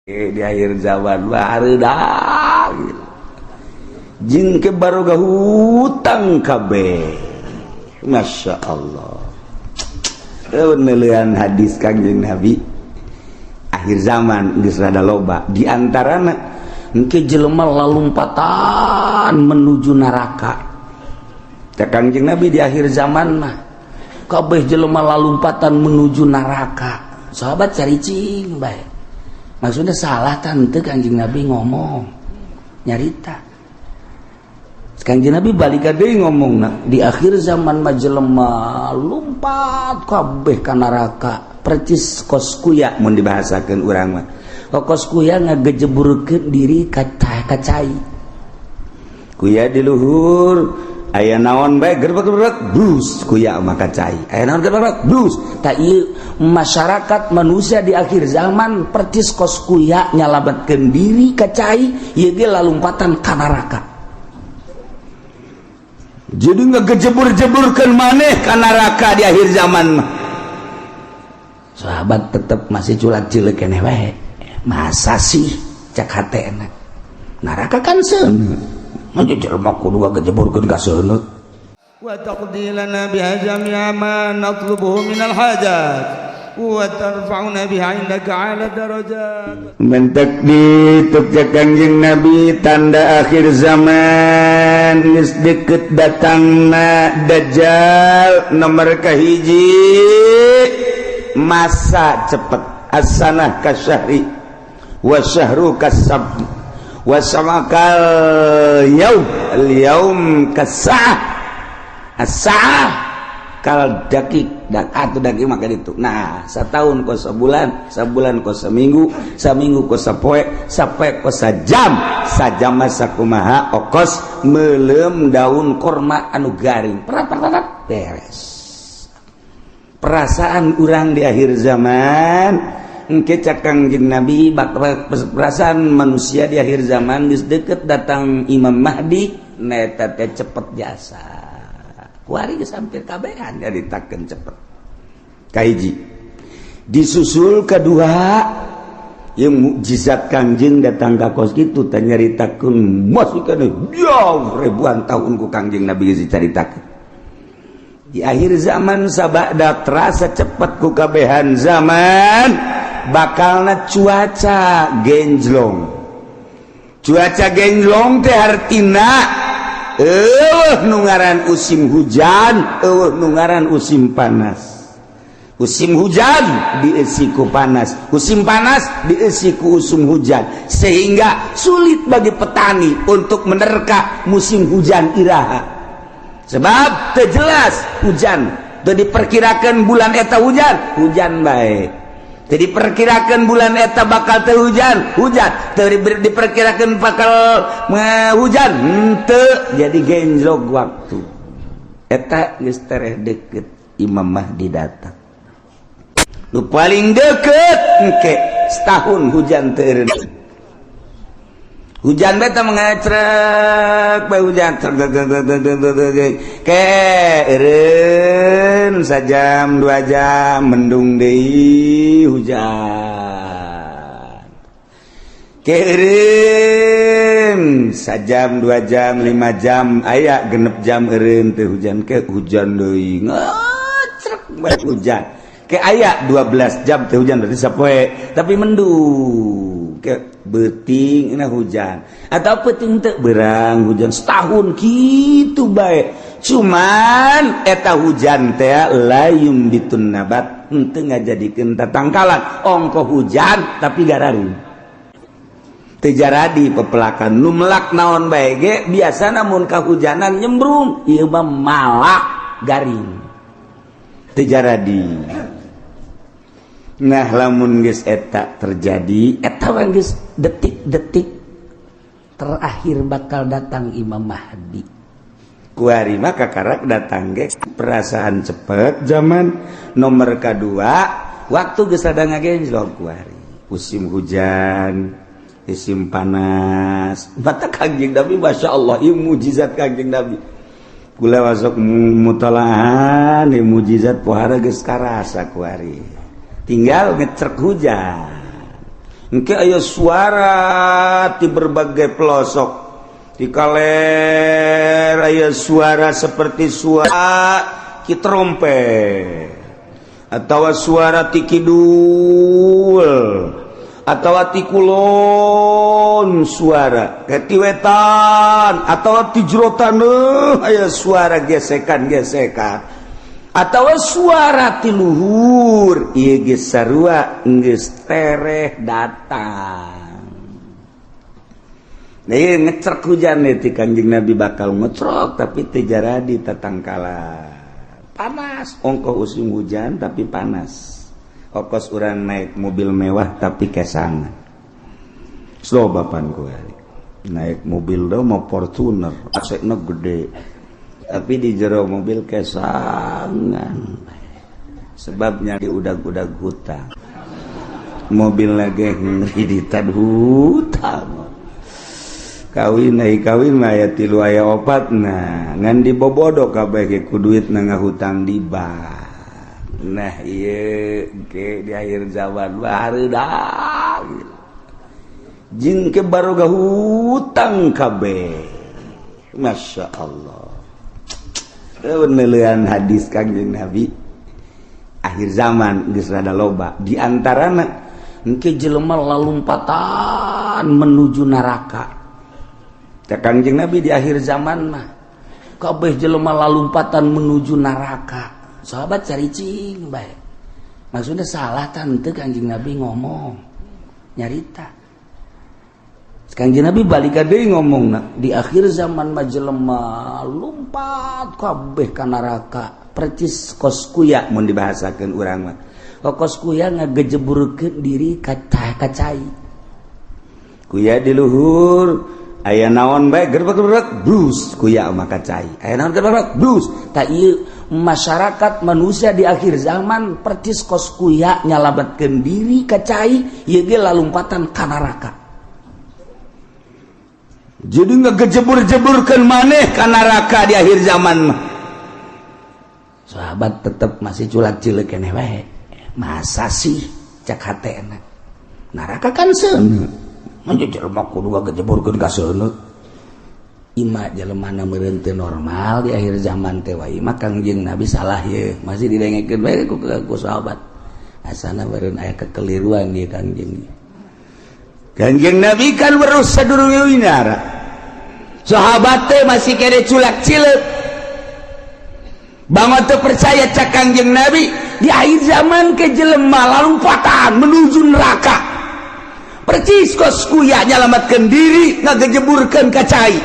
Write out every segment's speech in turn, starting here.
Di akhir zaman barudak jeung ke baroga hutang kabeh. Masya Allah, penelian hadis Kangjeng Nabi akhir zaman geus rada loba, di antarana engke jelema lalumpatan menuju neraka. Cek Kangjeng Nabi, di akhir zaman mah kabeh jelema lalumpatan menuju neraka. Sahabat caricing bae, maksudnya salah tante Kangjeng Nabi ngomong nyarita? Kangjeng Nabi balik deui ngomong nah, di akhir zaman mah jelema lumpat kabeh ka neraka percis kos kuya. Mun dibahasakeun urang mah, kos kuya ngagejeburkeun diri ka cai, kuya di luhur aya naon bae gerbek-gerbek bus, kuya mah ka cai aya naon gerbek bus. Tak ieu masyarakat manusia di akhir zaman percis kos kuya nyalametkeun diri ka cai, ieu ge lalumpatan ka neraka. Jadi ngegejebur-jeburkan maneh ka neraka di akhir zaman mah. Sahabat tetep masih culak cilik keneh wae, masa sih cak hatena, neraka kan seuneu, mah jelema kudu ngagejeburkeun ka seuneu. وتقضي لنا بها جميع ما نطلبه من الحاجات وترفعنا بها عندك على الدرجات. Mentek dituk cek Kangjeng Nabi, tanda akhir zaman geus deket datangna Dajjal, nomor kahiji masa cepet, as-sanah kasyahri wa syahru kasab wa samakal yaum al yaum kasa'ah as-sa'ah kal dakik dan atau dakik maka itu. Nah, setahun kos sebulan, sebulan kos seminggu, seminggu kos sapoe, sapoe kos sajam, sajam masa kumaha okos melem daun korma anu garing, perat perat beres. Perasaan urang di akhir zaman engke cak Kangjeng Nabi, perasaan manusia di akhir zaman geus deket datang Imam Mahdi neta teh cepet jasa. Kuari geus hampir kabehan nyaritakeun cepet. Kahiji disusul kedua yang mukjizat Kangjeng datang ka kos kitu teh nyaritakeun masih kana jauh ribuan tahun ku Kangjeng Nabi geus dicaritakeun. Di akhir zaman sabada terasa cepet ku kabehan zaman bakalna cuaca genjlong. Cuaca genjlong teh artina eueuh nu ngaran musim hujan, eueuh nu ngaran musim panas. Musim hujan diisi ku panas, musim panas diisi ku usum hujan, sehingga sulit bagi petani untuk menerka musim hujan iraha, sebab teu jelas hujan. Teu diperkirakan bulan eta hujan, hujan bae. Teu diperkirakan bulan eta bakal teu hujan, hujan. Teu diperkirakan bakal hujan, henteu. Jadi genjlok waktu eta geus tereh deket Imam Mahdi datang. Nu paling deket engke setahun hujan teu, hujan beta mengecrek bae, hujan ke eureun sajam 2 jam, mendung deui, hujan ke eureun sajam 2 jam, 5 jam, aya 6 jam eureun teu hujan, ke hujan deui, ngecrek bae hujan, ke aya 12 jam teu hujan, berarti sapoe tapi mendung, ke beuting na hujan atau peuting teu berang hujan. Setahun gitu bae, cuman eta hujan teh la yumbitun nabat, henteu ngajadikeun tatangkalan. Ongko hujan tapi gararing, teu jaradi pepelakan. Nu melak naon bae ge biasa namun kahujanan nyembrung, ieu mah malak garing, teu jaradi. Nah, lamun geus eta terjadi, eta mah geus detik-detik terakhir bakal datang Imam Mahdi. Kuari mah kakarak datang ge perasaan cepet zaman. Nomor kedua, waktu geus rada ngagenjlok kuari, musim hujan, musim panas. Mata Kangjeng Nabi, Masya Allah, ieu mujizat Kangjeng Nabi. Kula masuk mutolahan mujizat pohara geus karasa kuari, tinggal ngecrek hujan. Engke aya suara di berbagai pelosok, di kaler aya suara seperti suara ki trompet atau suara ti kidul atau ti kulon, suara ke ti wetan atau ti jero taneuh, aya suara gesekan-gesekan atau suara ti luhur. Ieu geus sarua geus tereh datang. Nah, ieu ngecrek hujan nih ti Kanjeng Nabi bakal ngecrok, tapi teu jaradi tatangkalan. Panas, ongkoh musim hujan tapi panas. Okos urang naik mobil mewah tapi kesangan. Slow bapan ku naik mobil do mau Fortuner, AC-na gede, tapi di jero mobil kesangan. Sebabnya di udag-udag hutang. Mobil lagi ngreditan hutang. Kawin naik kawin mah aya tilu, aya opat, nah ngan dibobodo kabeh ge ku duit na ngahutang di bank. Nah, ieu ke di akhir zaman barudak jeung ke baroga hutang kabeh. Masya Allah, penelian hadis Kangjeng Nabi akhir zaman geus rada loba, di antarana engke jelema lalumpatan menuju neraka. Cek Kangjeng Nabi, di akhir zaman mah kabeh jelema lalumpatan menuju neraka. Sahabat caricing bae, maksudnya salah tante Kangjeng Nabi ngomong nyarita. Kangjeng Nabi balik deui ngomong, di akhir zaman mah jelema lumpat kabeh ka neraka percis kos kuya. Mun dibahasakeun urang mah kos kuya ngagejeburkeun diri ka cai, kuya di luhur aya naon bae gerbek-gerbek brus, kuya mah ka cai, aya naon gerbek brus. Tak ieu masyarakat manusia di akhir zaman percis kos kuya nyalametkeun diri ka cai, ieu ge lalumpatan ka neraka. Jadi ngegejebur-jeburkeun maneh ka neraka di akhir zaman mah. Sahabat tetep masih culak cilik keneh wae, masa sih, cak hatena, neraka kan seuneu, manja jelema kudu ngagejeburkeun ka seuneu. Ima jelema na meureun teu normal di akhir zaman teh wae mah Kangjeng Nabi salah ye, masih didengekeun bae ku sahabat, asana meureun aya kekeliruan di Kangjeng. Kangjeng Nabi kan weruh sadurunge winara, sahabat teh masih kene culak cileuk banget teu percaya. Cak Kangjeng Nabi, di akhir zaman ke jelema lalumpatan menuju neraka percis kos kuya nyalamatkeun diri ngagejeburkeun ka cai.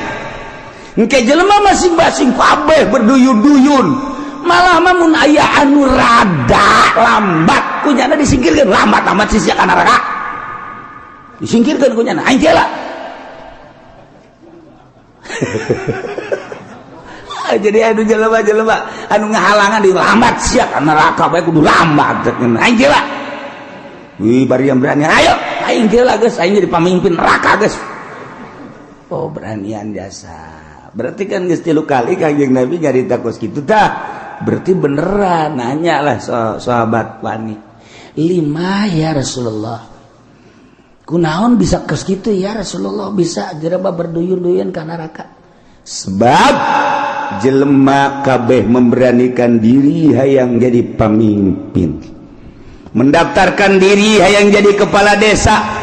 Engke jelema masing-masing kabeh berduyun-duyun, malah mah mun aya anu rada lambat kunyana disingkirkeun, lambat amat sih ka neraka, disingkirkeun kunyana, aing lah. Jadi anu jelema-jelema anu ngahalangan di lambat sia ka neraka bae kudu lambat, aing lah. Wih, bari yang berani, ayo aing lah geus, aing jadi pamimpin neraka geus. Oh, beranian jasa. Berarti kan geus tilu kali Kangjeng Nabi nyarita kos kitu tah, berarti beneran. Nanya lah sahabat wani, lima ya Rasulullah, kunaon bisa kos kitu ya Rasulullah, bisa jelema berduyun-duyun ka neraka? Sebab jelema kabeh memberanikan diri hayang jadi pemimpin, mendaftarkan diri hayang jadi kepala desa,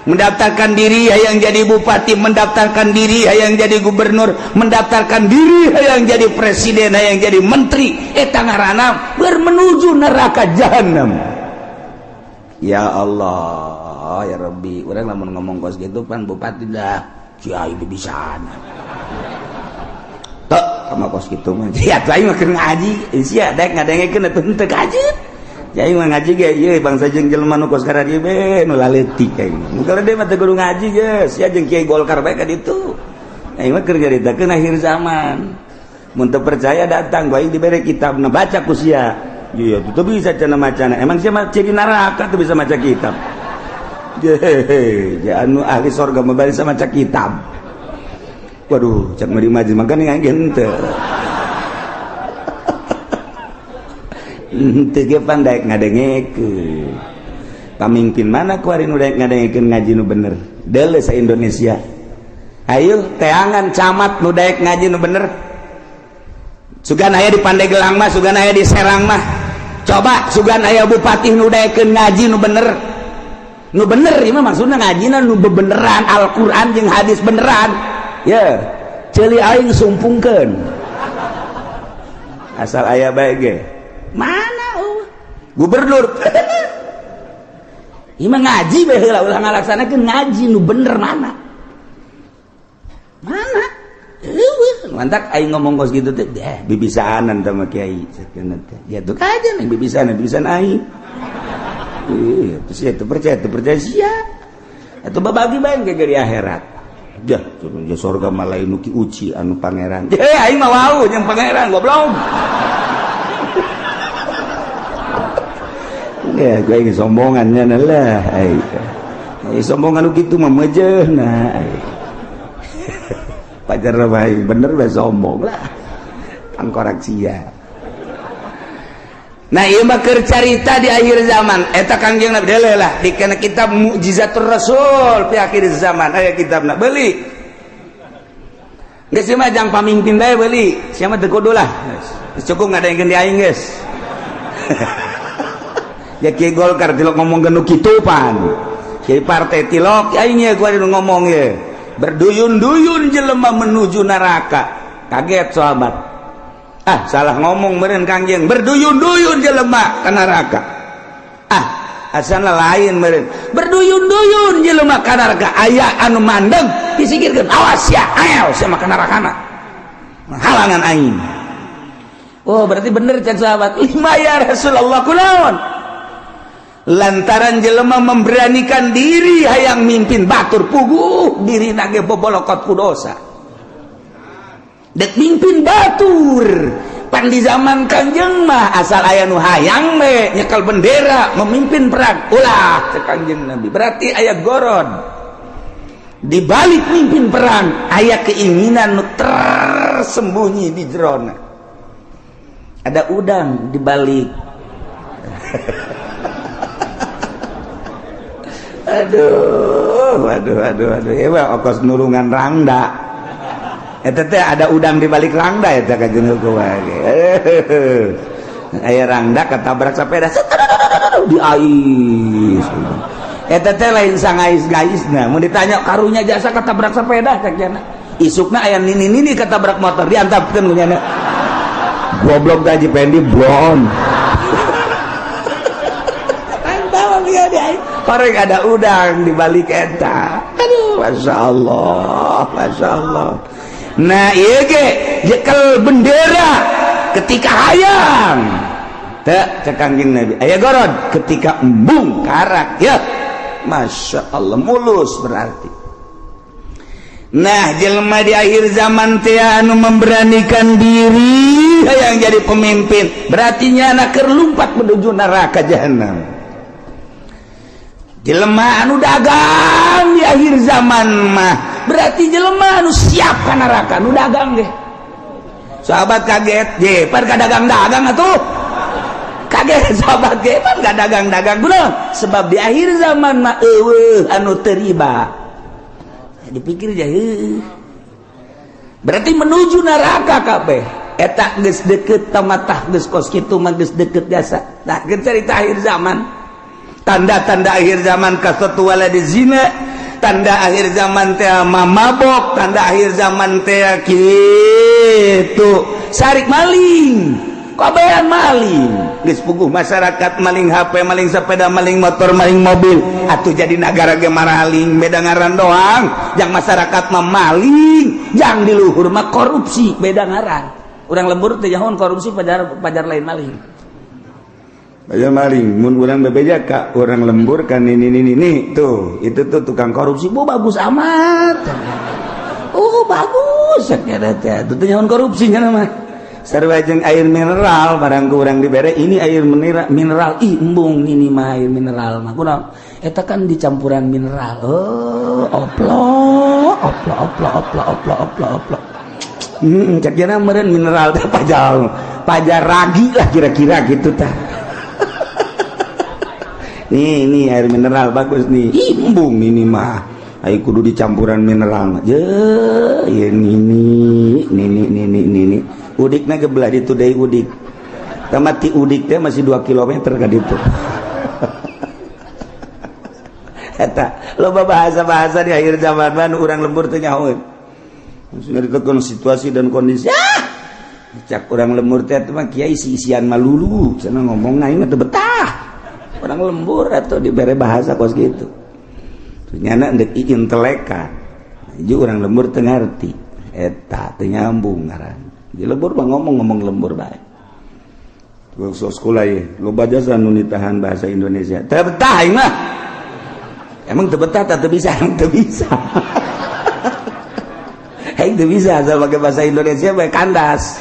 mendaftarkan diri hayang jadi bupati, mendaftarkan diri hayang jadi gubernur, mendaftarkan diri hayang jadi presiden, hayang jadi menteri. Eta ngaranna bermenuju neraka jahanam. Ya Allah ya Rabbi, urang lamun ngomong kos gitu pan bupati dah kiai bisa tok sama kos gitu mah. Ya aing mah keur ngaji sia daek ngadengekeun atuh henteu kajeut. Aing mah ngaji ge ieu bangsa jeung jelema nu kos kararieu be nu laletik aing. Nu kalau dia mah teu kudu ngaji geus, sia jeung kiai Golkar bae ka ditu. Aing mah keur nyaritakeun akhir zaman. Mun teu percaya datang ku aing dibere kitab na, baca ku sia. Iya, teu bisa cenah macana. Emang sia mah ciri neraka teu bisa maca kitab. Jehehe, ja anu ahli sorga mah bisa maca kitab. Waduh, cak mah di majlis makanya aing henteu. Henteu ge pan daek ngadengekeun. Pamimpin mana kuari nu daek ngadengekeun ngaji nu bener? Deuleu sa Indonesia. Ayo teangan camat nu daek ngaji nu bener. Sugan aya di Pandeglang mah, sugan aya di Serang mah. Coba sugan aya bupati nu daekeun ngaji nu bener. Nu bener ieu mah maksudna ngajina nu bebeneran Al-Qur'an jeung hadis beneran. Ya, ceuli aing sumpungkeun. Asal aya bae ge. Mana gubernur? Ieu mah ngaji bae heula, ulah ngalaksanakeun ngaji nu bener mana? Mana? Eueuh, mantak aing ngomong kos gitu teh, bibisaanan teh mah kiai sakeuna teh. Ya tuh aja nih bibisaanan, bibisaan aing. Iya, terus ya percaya, teu percaya sia. Atuh babagi bae ke di akhirat. Jah, turun je sorga mah lain nu Ki Uci anu pangeran. Eh, aing mah wau jeung pangeran goblok. Ya, gue ingin sombongannya lah. Ay, sombongan gitu mah mejeuh nah. Pajar bae bener bae sombong lah. Tangkorak sia. Nah, ieu mah keur carita di akhir zaman. Eta Kangjeng Nabi deuleu lah di kana kitab Mukjizatur Rasul fi akhir zaman. Aya kitabna beuli. Geus mah jang pamimpin bae beuli. Sia mah teu kudu lah. Geus cukup ngadengkeun di aing geus. Ya Kiai Golkar tilok ngomong genu kitu pan. Kiai partai tilok aing ye gua ngomong ye. Berduyun-duyun jelema menuju neraka. Kaget sahabat. Ah, salah ngomong meureun Kangjeng. Berduyun-duyun jelema ka neraka. Ah, asana lain meureun. Berduyun-duyun jelema ka neraka. Aya anu mandeg disingkirkeun. Awas ya, ayo sia mah ka nerakana. Halangan aing. Oh, berarti bener cek sahabat. Lima ya Rasulullah kunaon? Lantaran jelema memberanikan diri hayang mimpin batur puguh diri nage bobolokot ku dosa. Dek mimpin batur. Pan di zaman Kangjeng mah asal aya nu hayang we nyekel bendera memimpin perang. Ulah cek Kangjeng Nabi. Berarti aya goron. Di balik mimpin perang aya keinginan nu tersembunyi di jerona. Ada udang di balik. Aduh, aduh, aduh, aduh. Ya, okos nulungan rangda. Eta teh ada udang di balik rangda eta ka jeung wae. Aya rangda ketabrak sepeda di ais. Eta teh lain sangais-gaisna. Mun ditanya karunya jasa ketabrak sepeda cek jana. Isukna aya nini-nini ketabrak motor diantapkeun ku nyana. Goblok gaji Pendi blon. Korek ada udang di balik eta. Aduh, masya Allah, masya Allah. Nah, iya ge jekel bendera ketika hayang. Teu cek Kangjeng Nabi. Aya gorod ketika embung karak ya. Masya Allah mulus berarti. Nah, jelema di akhir zaman teh anu memberanikan diri hayang jadi pemimpin, berarti nyana keur lumpat menuju neraka jahanam. Jelema anu dagang di akhir zaman mah berarti jelema anu siap ka neraka nu dagang ge. Sahabat kaget, je pan ka dagang-dagang atuh. Kaget sahabat ge pan ka dagang-dagang kunaon? Sebab di akhir zaman mah eueuh anu teu riba. Dipikir ja heuh. Berarti menuju neraka kabeh. Eta geus deukeut tamatah geus kos kitu mah geus deukeut jasa. Nah, geus carita akhir zaman. Tanda-tanda akhir zaman kasatu waladi zina, tanda akhir zaman teh mamabok, tanda akhir zaman teh kitu sarik maling, kabehan maling. Geus puguh masyarakat maling HP, maling sepeda, maling motor, maling mobil. Atuh jadi nagara ge maraling, beda ngaran doang. Jang masyarakat mah maling, jang di luhur mah korupsi, beda ngaran. Urang lembur teh jahon korupsi pajar pajar lain maling. Ayo maling, mun urang bebeja ka orang lembur kan ini tuh, itu tuh tukang korupsi, bu bagus amat. Oh bagus, kira teh, itu teh nyaho korupsinya mah. Sarua jeung air mineral barang ku urang dibere ini air mineral, mineral ih embung ini mah air mineral mah. Kunaon? Eta kan dicampuran mineral. Oh, oplo, oplo, oplo, oplo, oplo, oplo, oplo. Cek jana meureun mineral teh pajar, pajar ragi lah kira-kira gitu tah. Nih, ini air mineral bagus nih. Embung ini mah. Ayo kudu dicampuran mineral. Je, ya nini, nini, nini, nini. Udikna ge belah ditu deui udik. Tamat ti udik teh masih 2 km ka ditu. Eta loba bahasa-bahasa di akhir zaman mah nu urang lembur teh nyahoeun. Maksudnya situasi dan kondisi. Ah! Cak urang lembur teh mah kiai isi-isian malulu, cenah ngomong aing mah teu betah. Orang lembur atau dibere bahasa kos gitu. Nyana ndek intelekan. Ju urang lembur teu ngarti. Eta teu nyambung ngaran. Di lembur mah ngomong-ngomong lembur bae. Sok sekolah ye, loba jasa nu nitahan bahasa Indonesia. Teu betah aing mah. Emang teu betah teu bisa, emang teu bisa. Aing teu bisa asal pakai bahasa Indonesia bae kandas.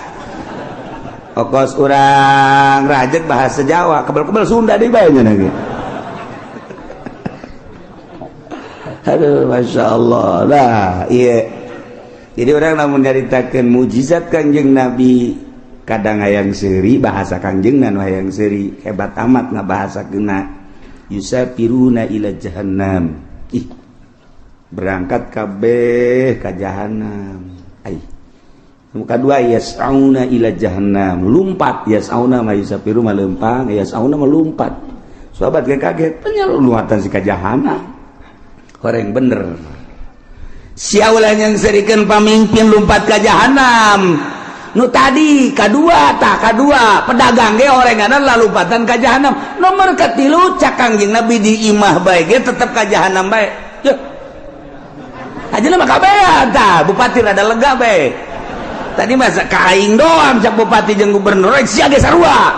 Okos urang rajek bahasa Jawa, kebel-kebel Sunda deui bae nya ge. Aduh, Masya Allah. Nah, iya. Jadi orang lamun nyaritakeun mujizat Kangjeng Nabi, kadang hayang seuri bahasa Kangjeng nu hayang seuri hebat amat ngabahasakeunna. Yusafiruna ila jahannam. Ih, berangkat kabeh ka jahannam. Ai. Muka dua yas'auna ila jahannam, lumpat yas'auna ma yusafiru ma lempang, yas'auna ma lumpat. Sahabat ge kaget, penyeluatan si ka jahannam. Horeng bener. Sia ulah nyangserikeun pamimpin lumpat ka jahannam. Nu tadi kadua tah kadua pedagang ge horenganan lalumpatan ka jahannam. Nomor katilu cak Kangjeng Nabi di imah bae ge tetep ka jahannam bae. Yeuh. Ajeuna mah kabehan tah, bupati rada lega bae. Tadi masa ka aing doang cak bupati jeung gubernur, sia ge sarua.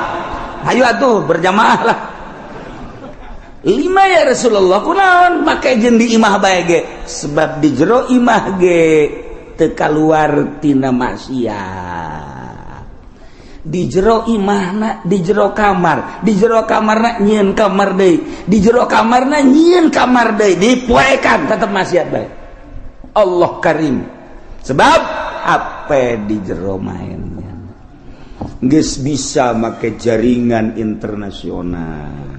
Hayu atuh berjamaah lah. Lima ya Rasulullah kunaon make jeung di imah bae ge? Sebab di jero imah ge teu kaluar tina maksiat. Di jero imahna, di jero kamar, di jero kamarna nyieun kamar deui, di jero kamarna nyieun kamar deui, dipoekan tetep maksiat bae. Allah Karim. Sebab apa di jero mainnya geus bisa make jaringan internasional.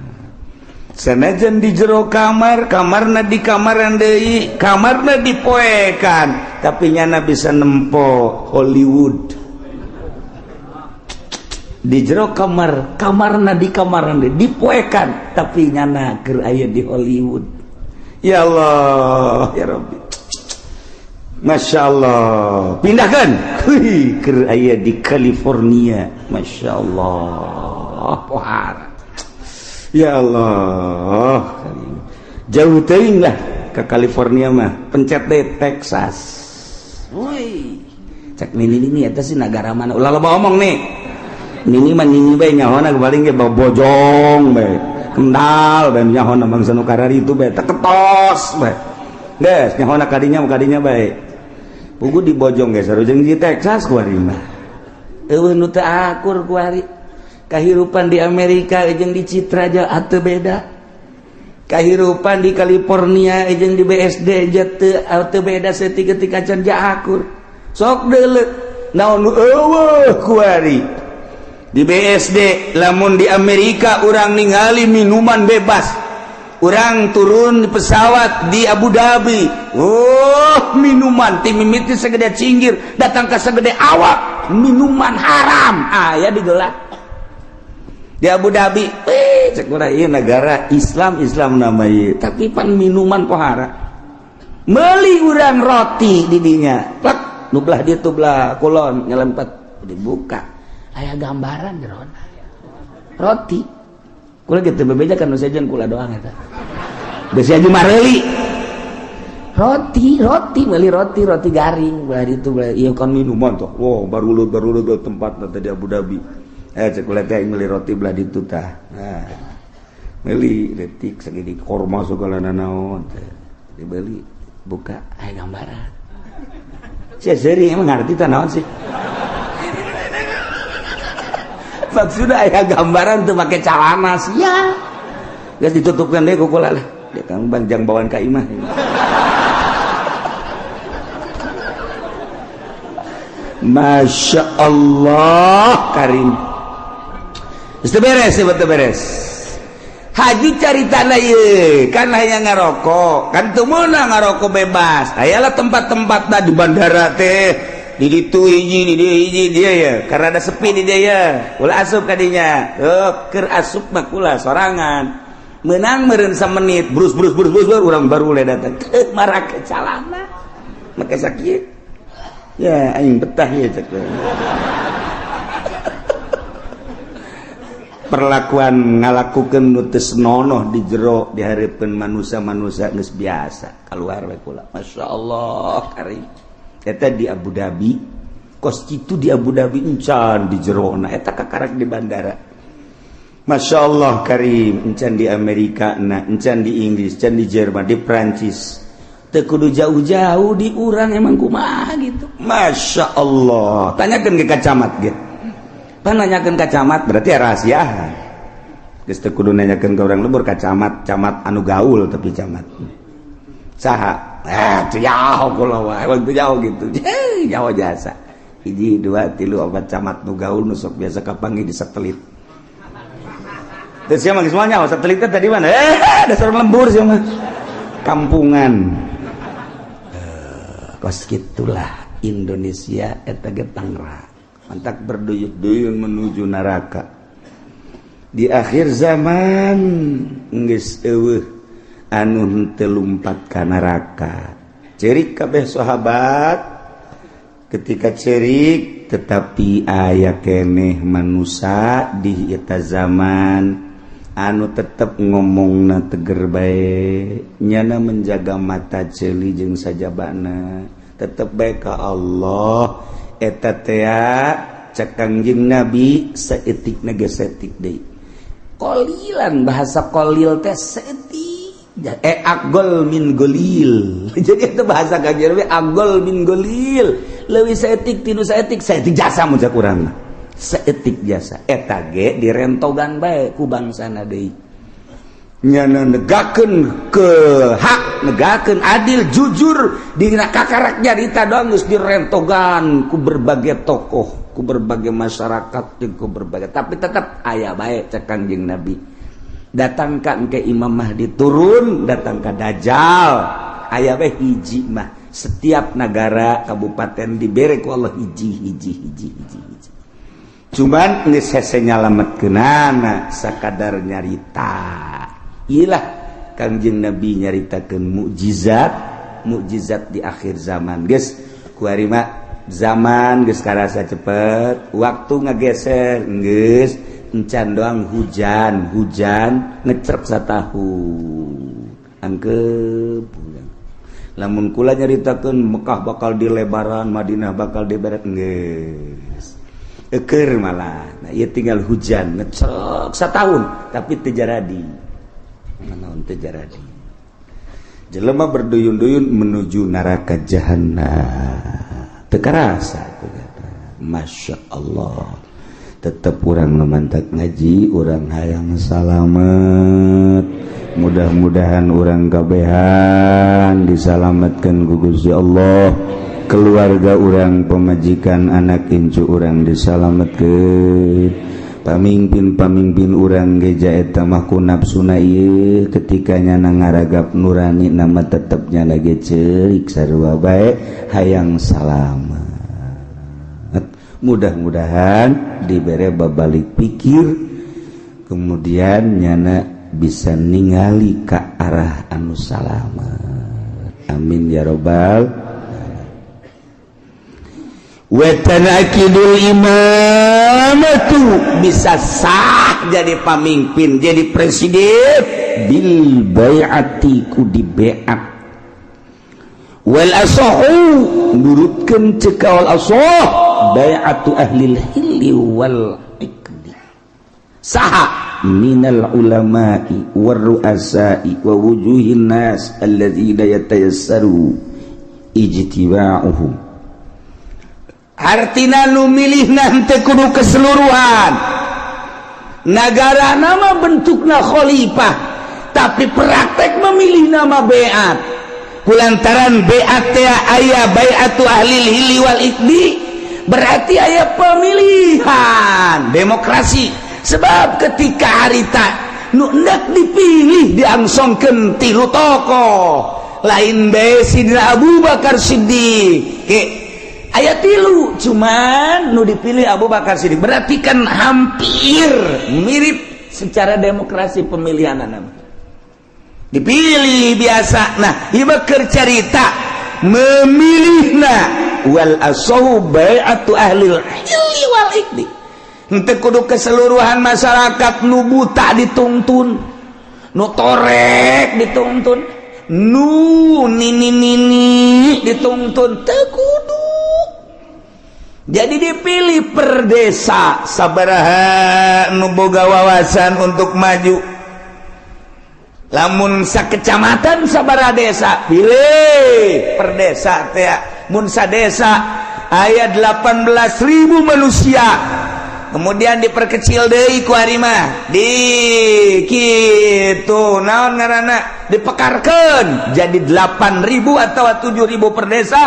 Sanajan di jero kamar, kamarna di kamaran deui, kamarna dipoekan, tapi nyana bisa nempo Hollywood. Di jero kamar, kamarna di kamaran deui, dipoekan, tapi nyana keur aya di Hollywood. Ya Allah, ya Rabbi. Masya Allah, pindahkan keur aya di California. Masya Allah, pohara. Ya Allah, jauh teuing lah ke California mah, pencet deh Texas. Woi, cek nini nini eta sih negara mana? Ulah loba omong nih. Nini mah nini bae nyahona paling ge bojong bae. Kendal bae nyahona bangsa nu karari itu bae teketos bae. Geus nyahona kadinya kadinya bae. Pugu di bojong geus sarujeng di Texas kuari mah. Eueuh nu teu akur kuari. Kahirupan di Amerika jeung di Citra aja ateu beda. Kahirupan di California jeung di BSD aja teu beda saeutik ketika can akur. Sok deuleu naon nu eueuh kuari. Di BSD lamun di Amerika urang ningali minuman bebas. Urang turun di pesawat di Abu Dhabi. Oh, minuman ti mimiti segede cinggir datang ke segede awak, minuman haram aya digelar di Abu Dhabi. Cek urang ieu negara Islam, Islam namanya, tapi pan minuman pohara. Meuli urang roti di dinya, plak nu belah dieu tuh belah kulon nyelempet, dibuka aya gambaran jeron roti. Kula gitu bebeja kan nu sejen kula doang eta. Besi aja mareuli. Roti, roti, meuli roti, roti garing belah ditu belah ieu kan minuman tuh. Wow, baru baru tempat tadi Abu Dhabi. Cek kula teh meuli roti belah ditu tah. Nah, meuli detik segini korma segala nanaon teh. Dibeli, buka aya gambaran. Sia seuri emang ngarti tah naon sih? Maksudnya aya gambaran tuh make calana sia. Geus ditutupkeun deui ku kula lah. Dia kan banjang bawaan ka imah. Masya Allah Karim. Geus teu beres, teu beres. Haji carita ye kan hanya ngarokok kan, teu meunang ngarokok bebas. Ayalah tempat-tempat dah di bandara teh, di ditu hiji, di dieu hiji dia ya, karena ada sepi di dia ya, ulah asup kadinya. Oh, keur asup mah kula sorangan menang meureun menit, brus brus brus brus, brus urang baru le datang ke marake calana make sakieu ya, aing betah ya cek. Perlakuan ngalakukeun nu teu senonoh di jero dihareupeun manusia-manusia geus biasa keluar we kula. Masya Allah karim, eta di Abu Dhabi kos kitu, di Abu Dhabi encan di jerona, eta kakarak di bandara. Masya Allah karim, encan di Amerika na, encan di Inggris, encan di Jerman, di Prancis. Teu kudu jauh-jauh, di urang emang kumaha gitu. Masya Allah, tanyakan ke camat gitu. Nanyakan ka camat berarti ya rahasia. Geus teu kudu nanyakeun ka urang lembur, ka camat, camat anu gaul, tapi camat saha eh teu jauh kula wae, teu jauh gitu. Jauh jasa hiji dua tilu opat camat nu gaul, nu sok biasa kapanggih di satelit. Terus siapa semuanya satelit tadi mana? Eh, dasar lembur sih mah. Kampungan. Kos gitulah Indonesia eta ge Tangerang. Mantak berduyun-duyun menuju neraka. Di akhir zaman geus eueuh anu henteu lumpat ka neraka. Cerik kabeh sahabat ketika cerik, tetapi aya keneh manusia di eta zaman anu tetep ngomongna teger bae, nyana menjaga mata ceuli jeung sajabana, tetep bae ka Allah. Eta tea cek Kangjeng Nabi saeutik ge saeutik deui, qolilan, bahasa qolil teh saeutik, eh aqol min qolil. Jadi itu bahasa Kangjeng Nabi aqol min qolil, leuwih saeutik tinu saeutik, saeutik jasa mun cek urang mah, saeutik jasa. Eta ge direntogan bae ku bangsana deui, nyana negakeun ke hak, negakeun adil jujur dina kakarak nyarita doang geus direntogan ku berbagai tokoh, ku berbagai masyarakat jeung ku berbagai, tapi tetap aya bae cek Kangjeng Nabi. Datangkan ke Imam Mahdi turun, datang ke Dajjal, aya bae hiji mah setiap negara kabupaten dibere ku Allah hiji hiji hiji hiji hiji. Cuman geus hese nyalametkeunana sakadar nyarita. Ilah Kangjeng Nabi nyaritakeun mukjizat mukjizat di akhir zaman. Geus kuari mah zaman geus karasa cepet, waktu ngageser, geus encan doang hujan hujan ngecrek satahun angkep. Lamun kula nyaritakeun Mekah bakal dilebaran, Madinah bakal diberet, geus eker malah. Nah, ieu tinggal hujan ngecrek satahun tapi teu jaradi naon, teu jaradi. Jelema berduyun-duyun menuju neraka jahanam, teu karasa. Masya Allah, tetep urang memantak ngaji, urang hayang salamet. Mudah-mudahan urang kabehan disalamatkan ku Gusti Allah, keluarga urang, pemajikan, anak incu urang disalametkeun, pamimpin-pamimpin urang geja. Eta mah ku nafsuna ieu, ketika nyana ngaragap nurani nama tetepnya lagi cerik sarua bae hayang salamet. Mudah-mudahan dibere babalik pikir, kemudian nyana bisa ningali ka arah anu salamet. Amin ya robbal. Wetanakidul imamatu, bisa sah jadi pamimpin, jadi presiden, bil bai'ati, ku di baiat. Wal asahu, nurutkeun cek wal asah, bai'atu ahlil hilli wal iqdi. Saha? Minal ulama'i war ru'asa'i wa wujuhin nas alladzina yatayassaru ijtiba'uhum. Artina nu milih nanti kudu keseluruhan negara nama bentukna khalifah, tapi praktek memilih nama beat kulantaran beat teh aya bai'atu ahli hilli wal iqdi, berarti aya pemilihan demokrasi. Sebab ketika harita Nu endek dipilih diangsongkeun tilu tokoh lain bae Sidina Abu Bakar Siddiq. Ke aya tilu, cuman nu dipilih Abu Bakar Siddiq. Berarti kan hampir mirip secara demokrasi pemilihan nama. Dipilih biasa. Nah, ieu keur carita memilihna wal asahu bai'atu ahlil hilli wal iqdi. Henteu kudu keseluruhan masyarakat, nu buta dituntun, nu torek dituntun, nu nini nini dituntun, teu kudu. Jadi dipilih per desa sabaraha nu boga wawasan untuk maju. Lamun sakecamatan sabaraha desa, pilih per desa teh. Mun sadesa aya 18.000 manusia, kemudian diperkecil deui ku ari mah di kitu naon ngaranna, dipekarkeun jadi 8.000 atau 7.000 per desa.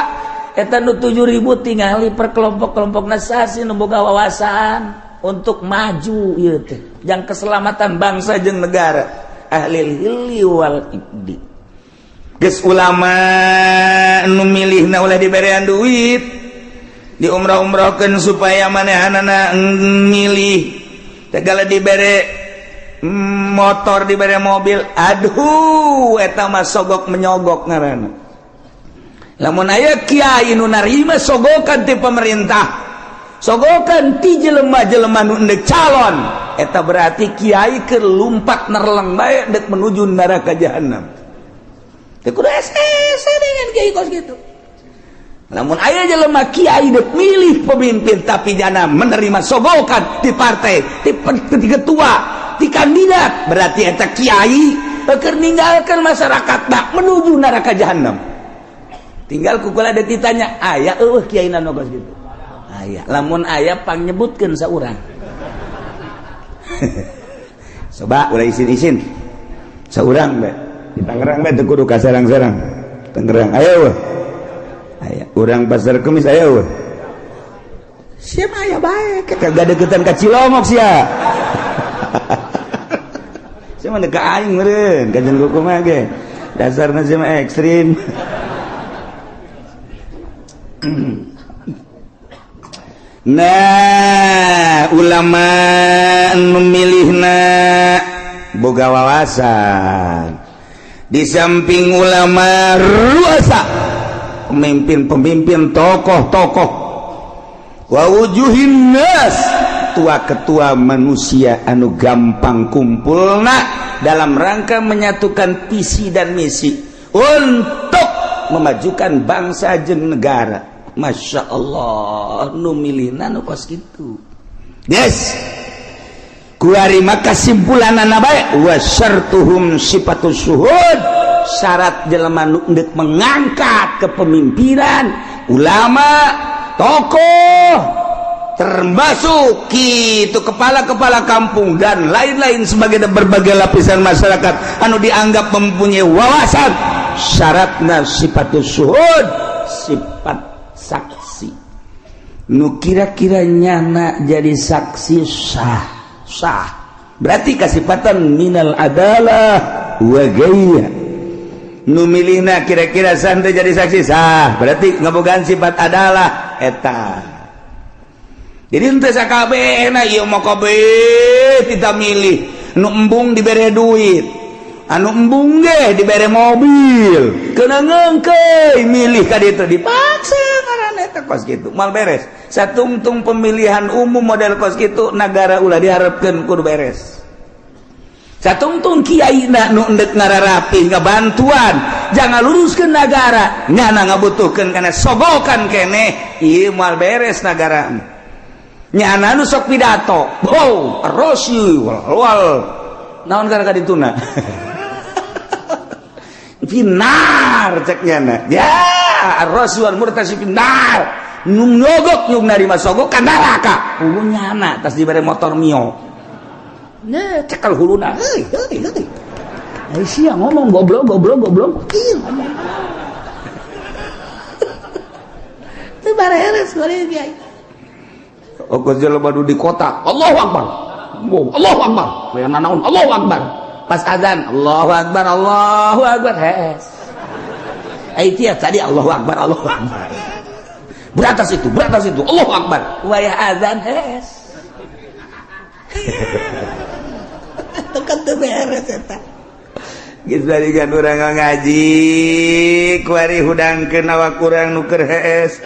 Eta nu 7.000 tingali per kelompok-kelompok sasi nu boga wawasan untuk maju ieu teh yang keselamatan bangsa jeung negara, ahli hilli wal iqdi. Geus ulama nu milihna ulah diberean duit, diumrah-umrahkeun supaya manehanana milih. Segala dibere motor, dibere mobil, aduh, eta mah sogok menyogok ngaranna. Lamun aya kiai nu narima sogokan ti pemerintah, sogokan ti jelema-jelema nu endek calon, eta berarti kiai keur lumpat nerleng bae dek menuju neraka jahanam. Teu kudu SS dengan kiai kos gitu. Lamun aya jelema kiai dek milih pemimpin tapi jana menerima sogokan di partai, di ketua, di kandidat, berarti eta kiai keur ninggalkeun masyarakat tak menuju neraka jahanam. Tinggal kukula ada ditanya, aya eueuh kiai nu kos gitu? Aya. Lamun aya, pangnyebutkeun saurang. Coba ulah isin-isin. Saurang bae. Di Tangerang bae, teu kudu ka Serang-serang. Tangerang aya eueuh? Aya. Urang Pasar Kemis aya eueuh? Siapa aya bae, kagak deketan ka Cilongok sia. Sia mah ka aing meureun, kajian kumaha ge. Dasarna sia mah ekstrim. Nah, ulama memilihna boga wawasan. Di samping ulama, ruasa, pemimpin-pemimpin, tokoh-tokoh, wa wujuhin nas, ketua-ketua manusia anu gampang kumpulna dalam rangka menyatukan visi dan misi untuk memajukan bangsa jeung negara. Masya Allah, nu milihna nu kos kitu. Yes, kuari maka kesimpulanana bae wa syartuhum sifatus syuhud. Syarat jelema nu endek mengangkat kepemimpinan, ulama, tokoh, termasuk itu kepala-kepala kampung dan lain-lain sebagai berbagai lapisan masyarakat anu dianggap mempunyai wawasan, syaratna sifatus syuhud, sifat saksi. Nu kira-kira nyana jadi saksi sah sah, berarti kasifatan minal adalah wa gaya. Nu milihna kira-kira santai jadi saksi sah, berarti ngabogaan sifat adalah eta. Jadi henteu sakabehna ieu mah, kabeh kita milih. Nu embung dibere duit, anu embung ge dibere mobil, kena ngengkeuy milih ka ditu, dipaksa ngaranna eta kos kitu. Mal beres satungtung pemilihan umum model kos kitu, negara ulah diharapkeun kudu beres. Satungtung kiai na nu endek ngararapi ngabantuan jangan luruskeun negara, nyana ngabutuhkeun kana sogokan keneh, ieu moal beres negara. Nyana nu sok pidato, oh rosi wal wal naon kana ka dituna finnar, cek nyana ya ar-rasi wal murtasi finnar. Nu nyogok, nu narima sogok ka neraka. Hulu nyana tas dibere motor Mio. Nah, cekel huluna, heuy heuy heuy. Ai sia ngomong goblok goblok goblok. Ih, ngomong. Teu bareres kiai. Oke, jelema di kota, Allahu Akbar. Wow, Allahu Akbar. Wayah nanaon, Allahu Akbar. Pas azan, Allahu Akbar, Allahu Akbar, hees. Eh, itu ya tadi Allahu Akbar, Allahu Akbar. Beratas itu, beratas itu, Allahu Akbar. Wayah azan, hees. Itu kan teu beres eta. Geus balikan urang ngaji, kuari hudangkeun awak urang nu keur hees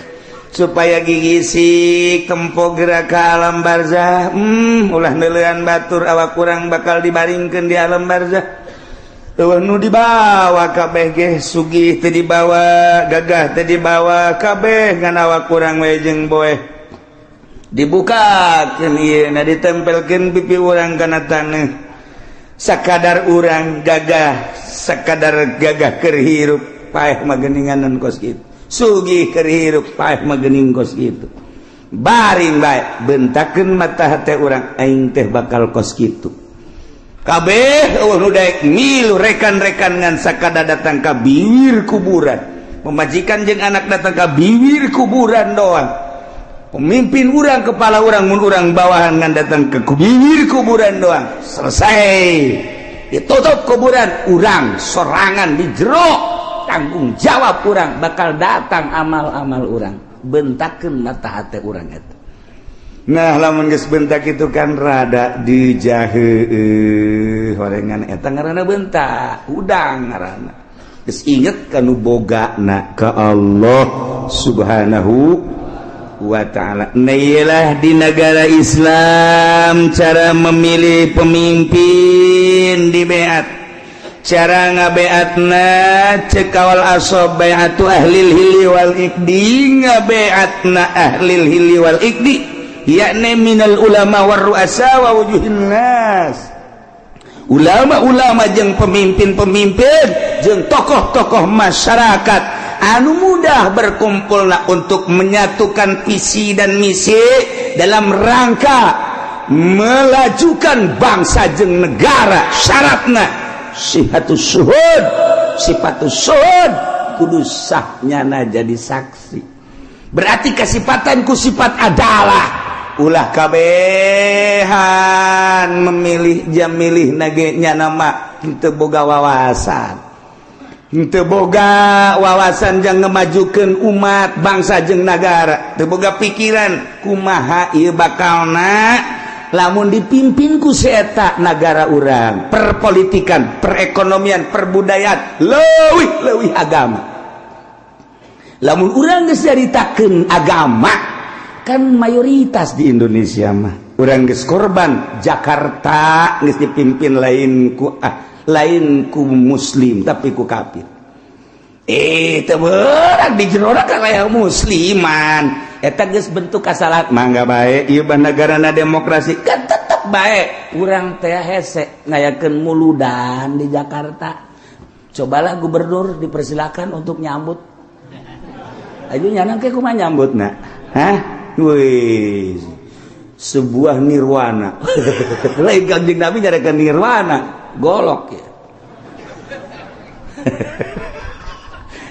supaya gigisik tempo gerak ke alam barzah. Ulah neuleuan batur, awak kurang bakal dibaringkeun di alam barzah. Euweuh nu dibawa kabeh ge, sugih teu dibawa, gagah teu dibawa, kabeh ngan awak kurang we jeung boeh. Dibukakeun ieu na, ditempelkeun pipi urang kana taneuh. Sakadar urang gagah, sakadar gagah keur hirup, paeh mah geuninganan kos kitu. Sugih keur hirup, paeh mah geuning kos kitu. Baring bae, bentakeun mata hate urang, aing teh bakal kos kitu. Kabeh euweuh nu daek milu rekan-rekan, ngan sakada datang ka bibir kuburan. Pemajikan jeung anak datang ka bibir kuburan doang. Pemimpin urang, kepala urang, mun urang bawahan, ngan datang ke bibir kuburan doang. Selesai, ditutup kuburan, urang sorangan di jero, tanggung jawab urang, bakal datang amal-amal urang. Bentakeun mata hati urang eta. Nah, lamun geus bentak itu kan rada dijahe horengan, eta ngaranna bentak udang, ngaranna geus inget kanu bogana, ka Allah Subhanahu wa Ta'ala. Nah, di negara Islam cara memilih pemimpin di beat, cara ngabeatna cek kawal asob bai'atu ahlil hilli wal iqdi, ngabeatna ahlil hilli wal iqdi, yakni minal ulama war ru'asa wa wujuhin nas, ulama-ulama jeung pemimpin-pemimpin jeung tokoh-tokoh masyarakat anu mudah berkumpulna untuk menyatukan visi dan misi dalam rangka melajukan bangsa jeung negara. Syaratna sihatus syuhud, sifatus syuhud, kudu sahnyana jadi saksi, berarti kesifatan ku sifat adalah. Ulah kabehan memilih jam milih nage nama teu boga wawasan, teu boga wawasan jang ngemajukeun umat, bangsa jeung negara, teu boga pikiran kumaha ieu bakalna lamun dipimpin ku si eta nagara urang, perpolitikan, perekonomian, perbudayaan, leuwih leuwih agama. Lamun urang geus nyaritakeun agama kan mayoritas di Indonesia mah, urang geus korban Jakarta geus dipimpin lain ku lain ku muslim tapi ku kafir. Eh, teu beurang di jero kan aya musliman. Eta geus bentuk kasalahan. Mangga bae ieu negarana demokrasi kan, tetep bae urang teh hese ngayakeun muludan di Jakarta. Cobalah gubernur dipersilakan untuk nyambut. Ayo, nyana ke kumaha nyambutna? Hah? Wih, sebuah nirwana. Lain Kanjeng Nabi nyarikan nirwana, golok ya.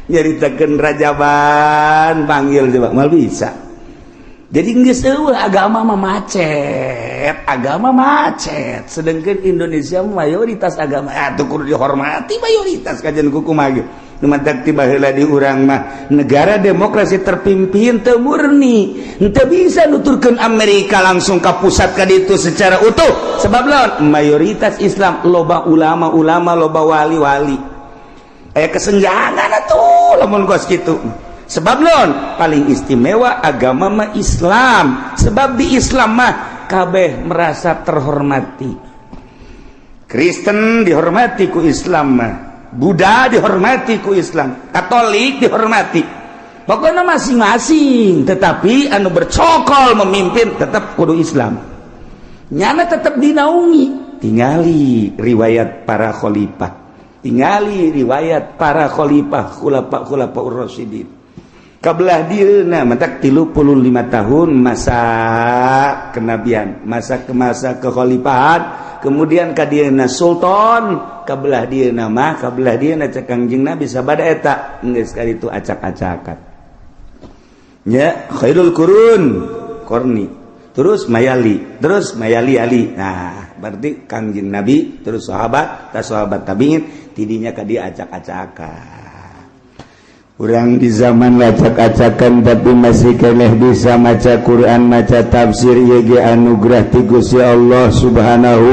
Nyaritakeun rajaban, panggil coba, mal bisa. Jadi geus euweuh agama mah, macet, agama macet. Sedangkan Indonesia mayoritas agama, atuh kudu dihormati mayoritas, kajian kumaha ge. Nu matak tiba heula di urang mah negara demokrasi terpimpin teu murni, teu bisa nuturkeun Amerika langsung ka pusat ka ditu secara utuh. Sebab lawan mayoritas Islam, loba ulama-ulama, loba wali-wali. Aya kesenjangan atuh lamun kos kitu. Sebab non paling istimewa agama mah Islam, sebab di Islam mah kabeh merasa terhormati. Kristen dihormati ku Islam mah, Buddha dihormati ku Islam, Katolik dihormati, pokoknya masing-masing. Tetapi anu bercokol memimpin tetap kudu Islam, nyana tetap dinaungi. Tingali riwayat para khalifah, tingali riwayat para khalifah, khulafa khulafa Rasyidin kabelah dieuna, matak 35 tahun masa kenabian, masa ke masa kekhalifahan, kemudian ka dieuna sultan, kabelah dieuna mah, kabelah dieuna cek Kangjeng Nabi sabada eta geus kali itu acak-acakan nya. Khairul qurun qarni. Terus mayali, terus mayali Ali. Nah, berarti Kangjeng Nabi terus sahabat, tas sahabat tabiin tidinya ka dia acak-acakan. Urang di zaman acak-acakan tapi masih keneh bisa maca Quran, maca tafsir, ieu ge anugerah ti Gusti Allah Subhanahu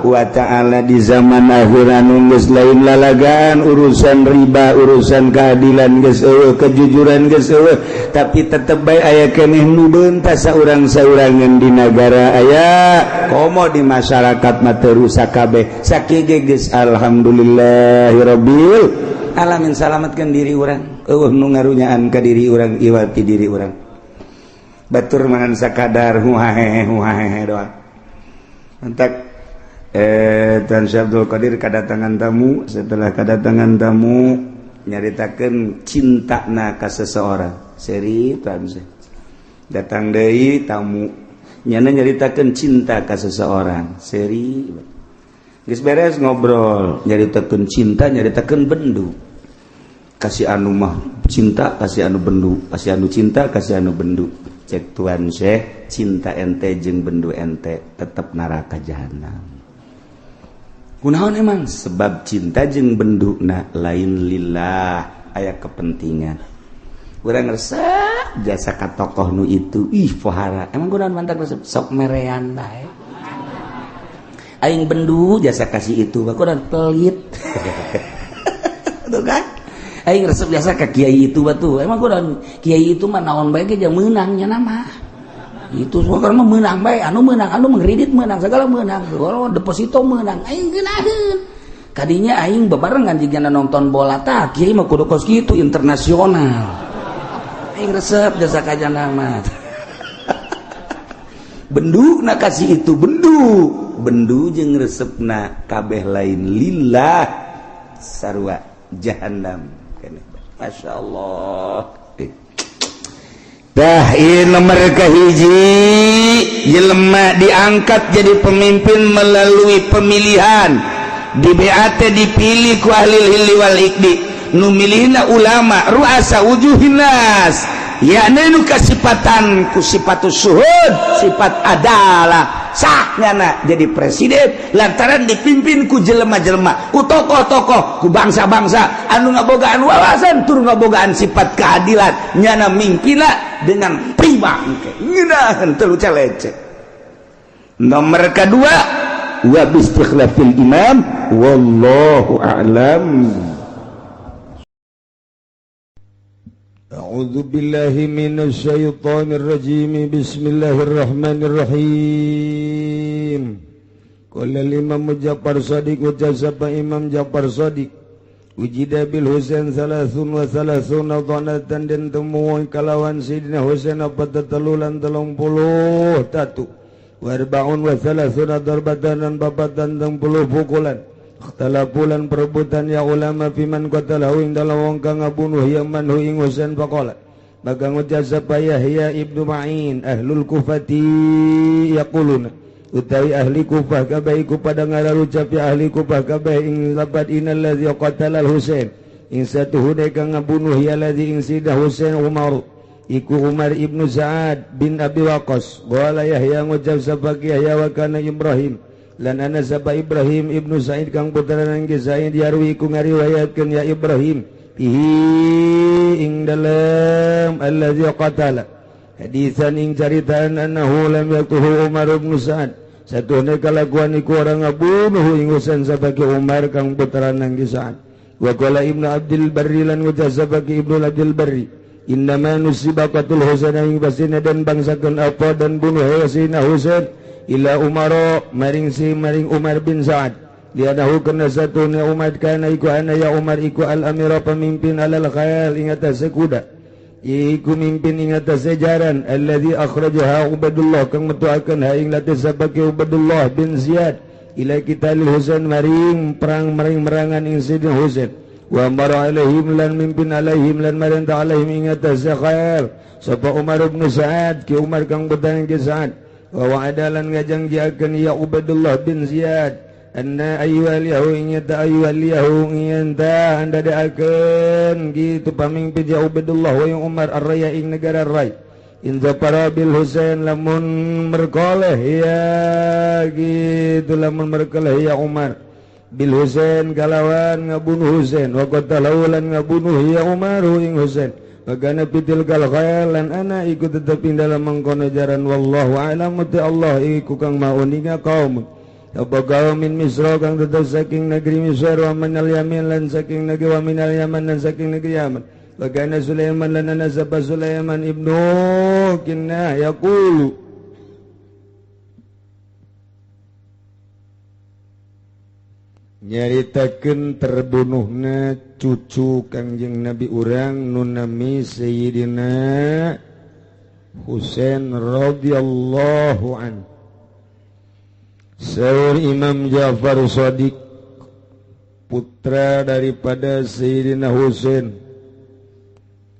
wa ta'ala. Di zaman akhir anu geus lain lalagaan, urusan riba, urusan keadilan geus euweuh, kejujuran geus euweuh, tapi tetep bae aya keneh nu beuntas saurang-saurangan di nagara, aya komo di masyarakat mah teu rusak kabeh. Sakieu ge geus alhamdulillahirabbil alamin, salamatkan diri urang, euweuh nu ngarunyaan ka diri urang, iwati diri urang. Batur mangan sakadar huhahehe huhahehe doang. Entak Tuan Syekh Abdul Qadir kedatangan tamu. Setelah kedatangan tamu, nyaritakan cinta na ka seseorang seri. Tuan Syekh datang deui tamu, nyana nyaritakan cinta ka seseorang seri. Geus beres ngobrol, nyaritakeun cinta, nyaritakeun bendu. Kasih anu mah cinta, kasih anu bendu, kasih anu cinta, kasih anu bendu. Cek Tuan Syekh, cinta ente jeung bendu ente tetep neraka jahanam. Kunaon emang? Sebab cinta jeung benduna lain lillah, aya kepentingan. Urang resep jasa ka tokoh nu itu, ih pohara. Emang kunaon mantak resep? Sok merean bae. Aing bendu jasa kasih itu, kunaon? Pelit. Tuh kan? Aing resep jasa ka kiai itu batu. Emang kunaon? Kiai itu mah naon bae ge meunang nya nama. Itu semua mah meunang bae, anu meunang, anu mengkredit meunang, segala meunang, kalau deposito meunang, aing geunaheun. Kadinya aing bebarengan jigana nonton bola, tah kiai mah kudu kos kitu internasional. Aing resep jasa kajana mah. Bendu na kasih itu bendu, bendu jeung resepna kabeh lain lillah, sarua jahanam. Masya Allah. Dah, nomor hiji, jelema diangkat jadi pemimpin melalui pemilihan di BAT, dipilih ku ahli hilli wal iqdi, nu milihna ulama ruasa wujuhin nas, yakni nu kasipatan ku sifatus suhud, sifat adalah, sahnya jadi presiden lantaran dipimpin ku jelema-jelema, ku tokoh-tokoh, ku bangsa-bangsa anu ngabogaan wawasan tur ngabogaan sifat keadilan. Nyana mimpina dengan prima ngeunaheun teu lecek. Nomor kedua, wa bistikhlafil imam, wallahu a'lam. أعوذ بالله من الشيطان الرجيم. بسم الله الرحمن الرحيم. قال الإمام جعفر صادق، وجزب إمام جعفر صادق، وجد بالحسين 33 ضنة, dan temu kalawan Sayyidina Husain apa tetelulan 33, 34 darbatan, dan babatan 30 pukulan. Ikhtalafu, lan perebutan ya ulama, fiman qatalahu, ing dalam wong kang ngabunuh ya man hu ing Husain. Faqala, maka ngucap sapa Yahya ibnu Ma'in, ahlul Kufati yaquluna, utawi ahli Kufah kabeh iku pada ngararucap ya ahli Kufah kabeh ing lapat innal ladzi qatala al Husain, ing satuhune kang ngabunuh ya ladzi ing Sayyidah Husain, Umar, iku Umar ibnu Sa'ad bin Abi Waqqas. Qala Yahya, ngucap sapa Yahya, wa kana Ibrahim, lan ana sapa Ibrahim ibnu Sa'id kang putrana ki Sa'id, yarwi, ku ngariwayatkeun ya Ibrahim fihi, ing dalam allazi qatala, hadisan, ing caritaan, annahu lam yaqtuhu Umar ibnu Sa'ad, satuhne kalakuan iku ora ngabunuh ing Husain sapa Umar kang putrana ki Sa'ad. Wa qala Ibnu Abdul Barri, lan ngucap sapa Ibnu Abdul Barri, innama nusiba qatul Husain, ing basina dan bangsakeun apa dan bunuh Sayyidina Husain, ila Umar, maring si maring Umar bin Sa'ad, lianahu, karena satunya Umar, kana, iku ana ya Umar iku al amira, pemimpin, alal khayal, ing atase kuda, iku mimpin ing atase jaran, alladzi akhrajaha Ubaidullah, kang metuakeun ha ing lati sapa Ubaidullah bin Ziyad, ila qitalil Husain, maring perang, maring merangan ing Sayyidina Husain. Wa amara alaihim, lan mimpin, alaihim, lan marintah, alaihim, ing atase khayal sapa Umar bin Sa'ad, ki Umar kang putrana ki Sa'ad. Wa wa'ada, lan ngajangjiakeun ya Ubaidullah bin Ziyad, anna ayyuhal ingata ayyuhal ingata andadaakeun gitu pamimpin ya Ubaidullah wa Umar ar-raya, ing negara Ray. In zafara bil Husain lamun merkoleh ya gitu lamun merkoleh ya Umar bil Husain kalawan ngabunuh Husain wa qatalahu lan ngabunuh ya Umar ing Husain bagana pitil kal khair lan ana iku tetep ing dalam mangkono jaran wallahu a'lam ta Allah iku kang mauninga kaum apa kaum min Misra kang tetep saking negeri Misra wa minal Yamin lan saking negeri wa minal Yaman lan saking negeri Yaman bagana Sulaiman lan ana sapa Sulaiman ibnu Kinnah yaqulu nyaritakeun terbunuhna cucu Kangjeng Nabi urang nu nami Sayyidina Husain radhiyallahu an. Saur Imam Ja'far Shadiq putra daripada Sayyidina Husain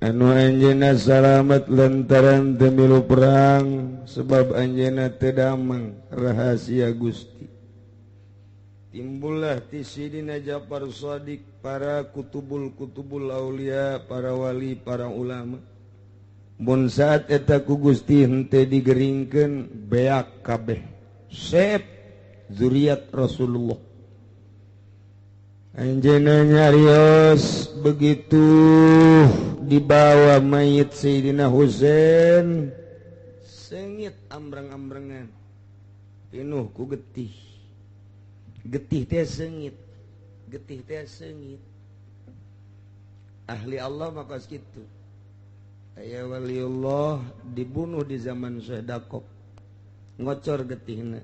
anu anjeunna salamet lantaran teu milu perang sebab anjeunna teu damang rahasia Gusti. Timbullah ti Sayyidina Ja'far Shadiq para kutubul-kutubul aulia, para wali, para ulama. Mun saat eta ku Gusti henteu digeringkeun beak kabeh. Sep zuriat Rasulullah. Anjeunna nyarios begitu dibawa mayit Sayyidina Husain sengit ambrang-ambrangan pinuh ku getih. Getih teh sengit, getih teh sengit. Ahli Allah maka kitu. Aya waliullah dibunuh di zaman Syekh Dakok. Ngocor getihna.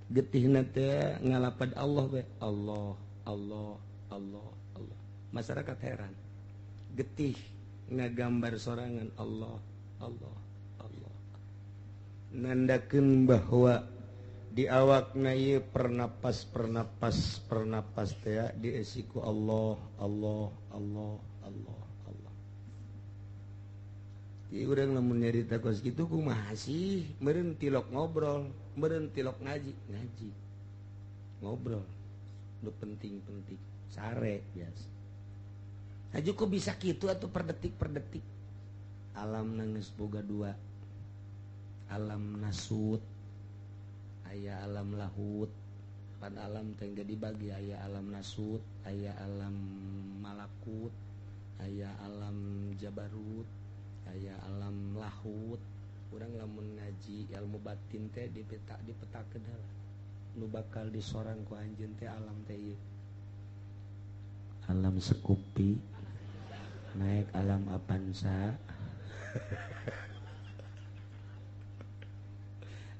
Getihna teh ngalapad Allah we. Allah, Allah, Allah, Allah. Masyarakat heran. Getih ngagambar sorangan Allah, Allah, Allah. Nandakeun bahwa di awakna ieu pernapas pernapas pernapas teh diesiku Allah Allah Allah Allah Allah. Ieu urang lamun nyarita kos kitu kumaha sih meureun tilok ngobrol, meureun tilok ngaji, ngaji. Ngobrol nu penting-penting, sare biasa. Aju kok bisa kitu atuh per detik per detik. Alam geus boga dua. Alam nasut aya alam lahut, pan alam teh dibagi aya alam nasut, aya alam malakut, aya alam jabarut, aya alam lahut. Urang lamun ngaji ilmu batin teh dipetakeun heula. Nu bakal disorang ku anjeun teh alam teh ieu. Alam sekupi, naik alam apansa.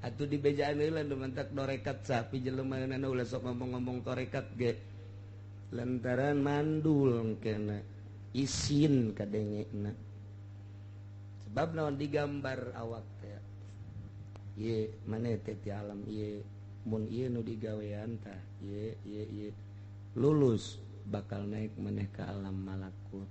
Atuh dibejaan heula nu mantak dorekat sapi jelema na ulah sok ngomong-ngomong torekat ge lantaran mandul kena isin kadengena sebab naon digambar awak teh ieu maneh teh ti alam ieu mun ieu nu digawean tah ieu ieu ieu lulus bakal naik maneh ka alam malakut.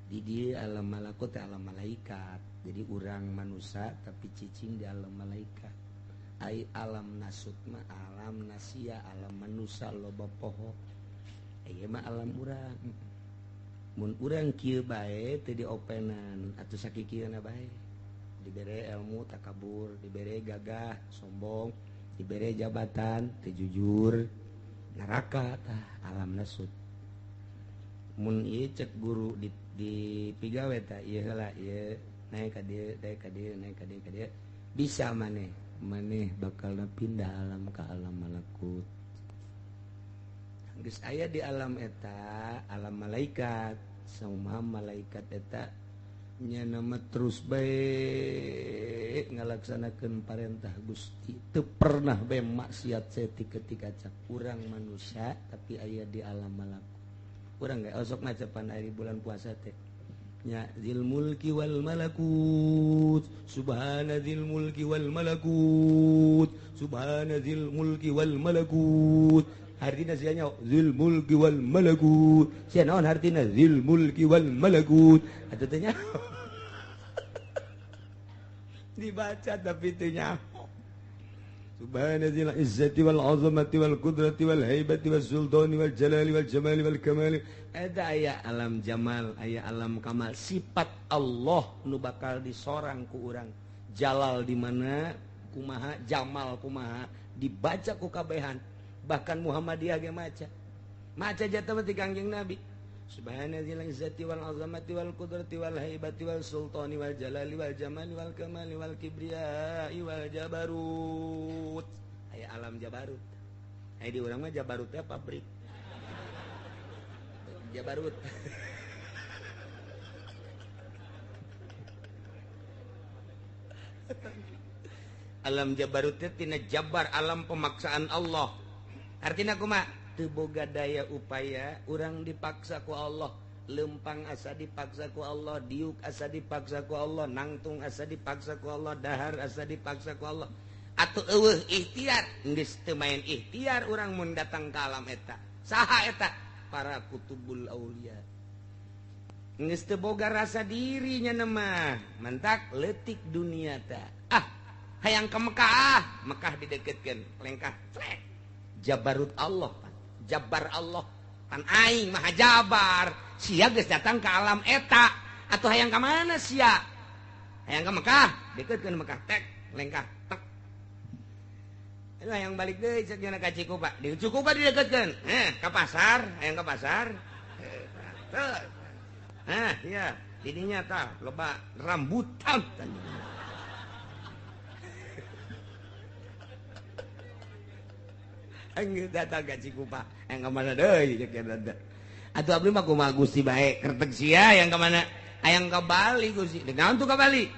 Di dieu alam malakut teh alam malaikat. Jadi urang manusia tapi cicing di alam malaikat. Ai alam nasut mah alam nasia, alam manusia loba poho. Ieu mah alam urang. Mun urang kieu bae teu diopenan atuh sakikieuna bae. Dibere ilmu takabur, dibere gagah sombong, dibere jabatan teu jujur, neraka tah alam nasut. Mun ieu cek guru di pigawe tah ieu heula ieu naik ka dieu, naik ka dieu, naik ka dieu, ka dieu. Bisa maneh, maneh bakal pindah alam ka alam malakut. Geus aya di alam eta, alam malaikat. Sakumaha malaikat eta nya mah terus bae ngalaksanakeun parentah Gusti. Teu pernah bae maksiat saeutik ketika cak urang manusia tapi aya di alam malakut. Urang ge osok macapan ari bulan puasa teh. Nya dzil mulki wal malakut subhana dzil mulki wal malakut subhana dzil mulki wal malakut. Hartina sia nya dzil mulki wal malakut sia naon hartina dzil mulki wal malakut atuh teh nya dibaca tapi teu nyaho. Subhana dzil izzati wal azamati wal qudrati wal haibati was sultani wal jalali wal jamali wal kamali. Eta aya alam jamal, aya alam kamal. Sifat Allah nu bakal disorang ku urang. Jalal di mana, kumaha, jamal kumaha, dibaca ku kabehan. Bahkan Muhammadiyah ge maca. Maca jatuh mah ti Kangjeng Nabi. Subhana dzil izzati wal azamati wal qudrati wal haibati wal sultani wal jalali wal jamali wal kamali wal kibriyai wal jabarut. Aya alam jabarut. Aya di urang mah jabarut teh pabrik. Jabarut. Alam jabarut teh tina jabar, alam pemaksaan Allah. Artina kumaha? Teu boga daya upaya, urang dipaksa ku Allah, lempang asa dipaksa ku Allah, diuk asa dipaksa ku Allah, nangtung asa dipaksa ku Allah, dahar asa dipaksa ku Allah. Atuh eueuh ikhtiar, geus teu main ikhtiar urang mun datang ka alam eta. Saha eta? Para kutubul aulia. Geus teu boga rasa dirinya mah, mantak leutik dunia ta. Ah, hayang ka Mekah, ah, Mekah dideketkeun, lengkah, clek. Jabarut Allah. Jabar Allah pan aing maha jabar, sia geus datang ke alam eta atuh hayang ka mana sia? Hayang ka Mekah, deketkeun Mekah tek lengkah tek. Aduh hayang balik deui cek nya ka Cikupa, di Cikupa dideketkeun, ka pasar, hayang ka pasar. Heh, iya, didinya tah loba rambutan. Enggeus datang ka Cikupa, yang ka mana deui cek eta. Atuh abdi mah kumaha Gusti bae, kerteg sia yang ka mana? Hayang ka Bali Gusti. Naon tuh ka Bali?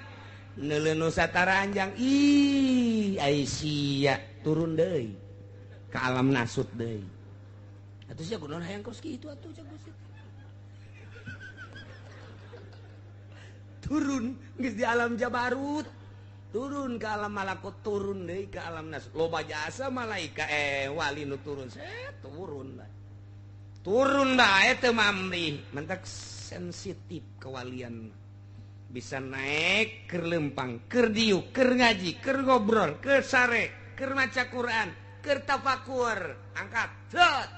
Neuleuh Nusantara anjang. Ih, ai sia turun deui ka alam nasut deui. Atuh sia kunaon hayang kos kitu atuh cek Gusti. Turun geus di alam Jabarut. Turun ke alam malakut, turun deui ke alam nas. Loba jasa malaika wali nu turun, set turun bae. Turun bae teu mamrih, mentak sensitif kewalian. Bisa naik keur lempang, keur diuk, keur ngaji, keur ngobrol, keur sare, keur maca Quran, keur tafakur, angkat, set.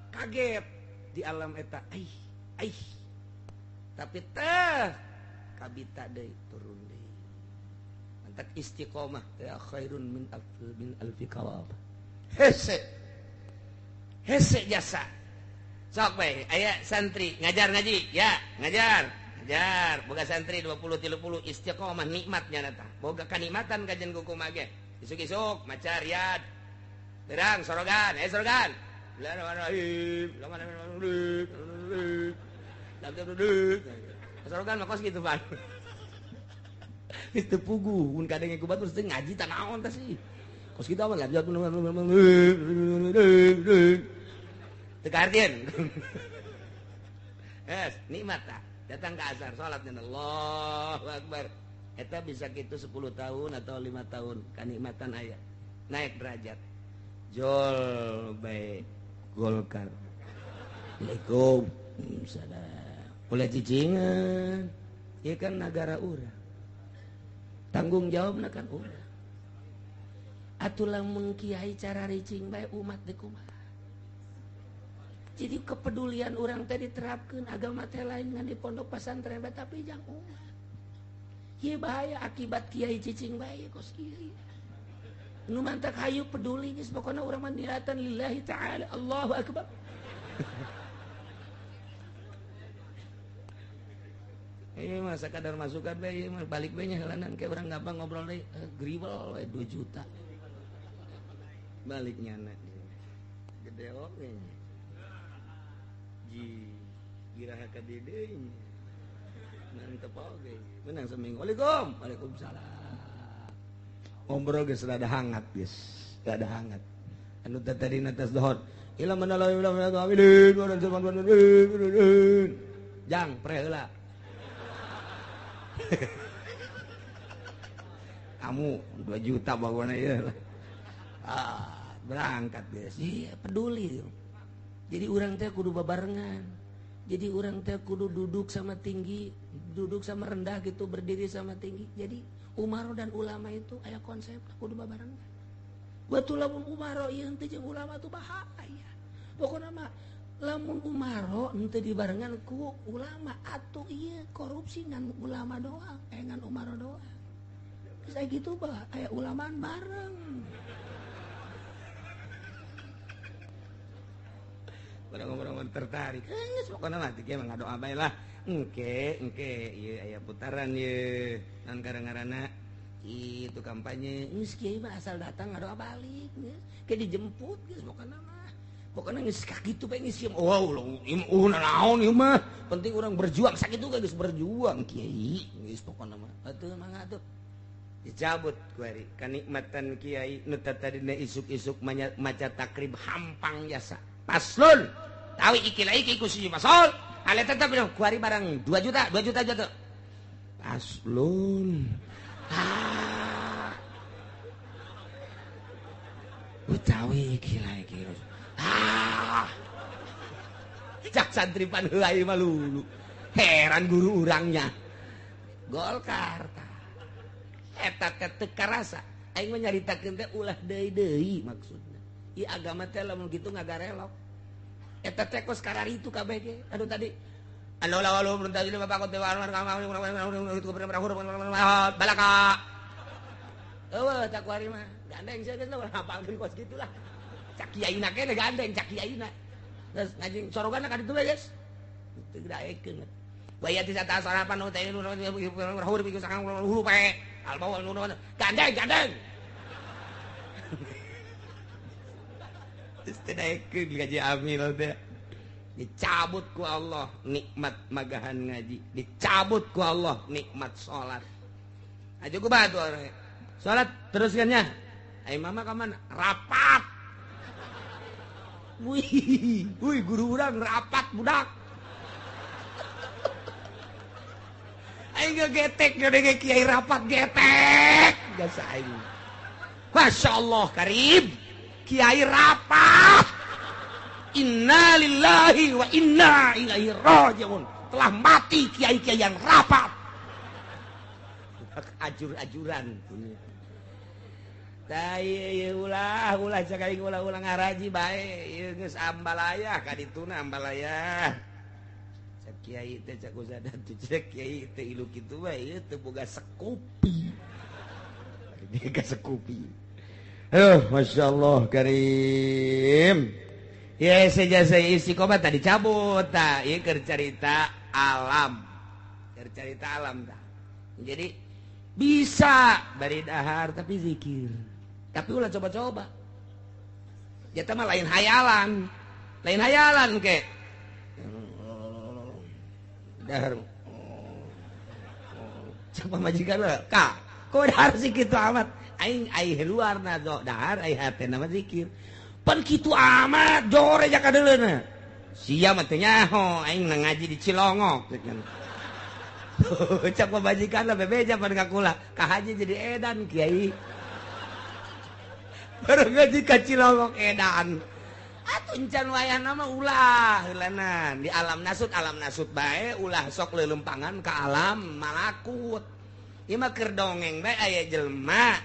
Kaget di alam eta. Aih, aih. Tapi teh kabita deui turun deui. Tak istiqomah ya khairun min alfi kawab. Hese hese jasa sok bae aya santri ngajar ngaji ya ngajar ngajar boga santri 20 30 istiqomah nikmatnya nata boga kanikmatan kajian kumaha ge isuk-isuk maca riyad terang sorogan sorogan sorogan mah kos kitu pan. Geus teu puguh mun kadenge ku batur teh ngaji tah naon teh sih. Kos kitu mah lanjut teu kaartieun. Es nikmat tah. Datang ke asar salat Allahu Akbar. Eta bisa kitu 10 tahun atau 5 tahun kanikmatan aya. Naik derajat. Jol bae Golkar. Assalamualaikum. Salam. Ulah cicingan. Ieu kan nagara urang. Tanggung jawabna kan urang. Atuh lamun kiai cara ricing bae umat deui kumaha. Jadi kepedulian urang teh diterapkeun agama teh lain ngan di pondok pesantren bae tapi jang umat. Ieu bahaya akibat kiai cicing bae kos kieu. Nu mantak hayu peduli geus pokona urang mah niatan lillahi ta'ala. Allahu akbar. Iya mah sakadar masukan bae mah balik bae nya heulanan ke urang gampang ngobrol deui gribel we 2 juta. Balik nyana. Gede oge nya. Ji iraha ka dieu deui nya. Mantep oge. Menang seminggu. Waalaikum. Waalaikumsalam. Ngobrol geus rada hangat geus. Rada hangat. Anu tadi na tas dohor. Ila manalawi ila amilin wa jang pre heula. Kamu 2 juta bawana ya. Ah, berangkat guys. Iya, peduli. Jadi urang teh kudu babarengan. Jadi urang teh kudu duduk sama tinggi, duduk sama rendah gitu, berdiri sama tinggi. Jadi umaro dan ulama itu aya konsep kudu babarengan. Betul lamun umaro ieu henteu jeung ulama tuh bahaya. Pokona mah lamun umaro henteu dibarengan ku ulama atuh ieu korupsi ngan ulama doang, ngan umaro doang. Geus aya kitu bah, aya ulamaan bareng. Orang-orang tertarik. Geus pokona mah teh mah ngadoa bae lah. Engke engke ieu aya putaran ieu nan gara-garana itu kampanye. Geus kiai mah asal datang ngadoa balik geus. Ke dijemput geus pokona mah. Pokona geus ka kitu bae geus wow ieu naon ieu mah. Penting urang berjuang sakitu geus berjuang kiai geus pokona mah. Atuh mangga atuh. Dicabut kuari kanikmatan kiai nu tadina isuk-isuk maca takrib hampang jasa. Paslon tawi iki la iki ku si pasol. Ale tetap kuari barang 2 juta, 2 juta jatuh. Paslon. Ah. Utawi iki la iki. Ah. Cak santri pan heula ieu mah lulu. Heran guru urangnya. Golkar tah. Eta teh teu karasa. Aing mah nyaritakeun teh ulah deui-deui maksudna. Ieu agama teh lamun kitu ngagarelok. Eta teh kos kararitu kabeh ge. Aduh tadi anu lawalu tadi bapak teh balaka. Eueuh tak kuari mah. Gandeng sia geus lah hafalkeun kos kitu lah. Cak kiaina keneh gandeng cak kiaina. Geus ngaji sorogana ka ditu bae geus. Teu daekeun. Waya ti sata sarapan teh hur pikir sakang hulu pae. Albawa nu gandeng gandeng. Terus teu daekeun ngaji amil teh. Dicabut ku Allah nikmat magahan ngaji, dicabut ku Allah nikmat salat. Aja ku batu salat teruskannya. Ai mama ka mana? Rapat. Wih, wih guru urang rapat budak. Aing getek gede kiai rapat getek jasa aing. Masya Allah karib kiai rapat. Inna lillahi wa inna ilaihi rajiun. Telah mati kiai-kiai yang rapat. Ajur-ajuran punya. Tai ulah ulah cak aing ulah-ulah ngaraji bae ieu geus ambalaya ka dituna ambalaya. Cak kiai teh cak usadan teh cak kiai teh ilu kitu bae ieu teu boga sekupi. Boga sekupi. Aduh, Masya Allah karim. Ya sejasa istiqomah tadi cabut ta ieu keur carita alam. Keur carita alam ta. Jadi bisa bari dahar tapi zikir. Tapi ulah coba-coba. Jata mah lain hayalan. Lain hayalan ke. Dahar. Siapa majikan lah? Kak, kok dahar sih kitu amat? Aing ai luarna do dahar ai hatena mah zikir. Pan kitu amat jore ja kadeuleuna. Sia mah teu nyaho aing ngaji di Cilongok. Cak pamajikan lah bebeja pan ka kula. Ka haji jadi edan kiai. Baru ngaji ka Cilongok edan. Atuh encan wayahna mah ulah heulanan di alam nasut bae ulah sok leuleumpangan ka alam malakut. Ieu mah keur dongeng bae aya jelema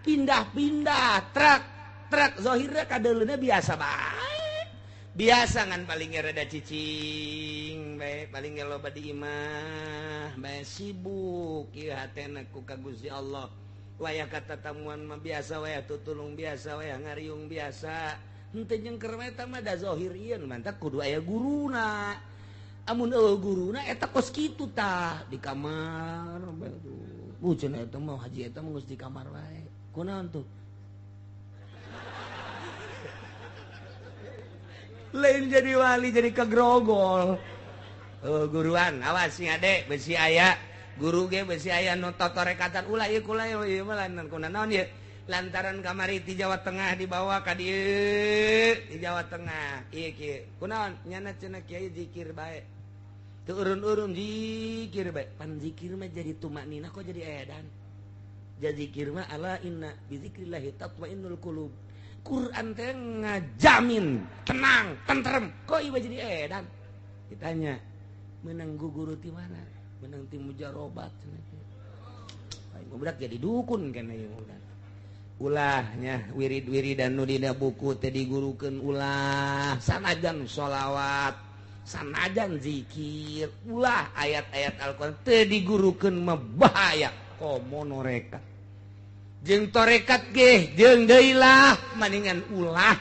pindah-pindah truk truk zahirna kadeuleuna biasa bae. Biasa ngan paling rada cicing bae paling loba di imah bae sibuk ieu hatena ku ka Gusti Allah. Wayah katatamuan mah biasa wayah tutulung biasa wayah ngariung biasa. Henteu nyengker eta mah da zahir ieu mantak kudu aya guruna. Amun eueuh guruna eta kos kitu tah di kamar bae tuh. Bu cenah eta mah haji eta mah geus di kamar wae. Kunaon tuh? Lain jadi wali jadi kegrogol. Oh, guruan awas sing ade besi aya guru ge besi aya nu totorekatan ulah ieu kula ieu mah lantaran kunaon ieu lantaran kamari ti Jawa Tengah dibawa ka dieu di Jawa Tengah ieu kieu kunaon nyana cenah kiai zikir bae teu urun-urun zikir bae pan zikir mah jadi tumakninah kok jadi edan jadi zikir mah ala inna bi zikrillah tatmainnul qulub. Quran teh ngajamin tenang, tentrem. Kok ieu jadi edan? Ditanya, menang guru ti mana? Menang ti mujarobat cenah. Aing budak jadi dukun kana ieu budak. Ulahnya wirid-wiridan nu dina buku teh digurukeun ulah, sanajan sholawat, sanajan zikir ulah, ayat-ayat Al-Qur'an teu digurukeun mah bahaya. Komo norekat jeung torekat ge jeung deui lah maningan ulah,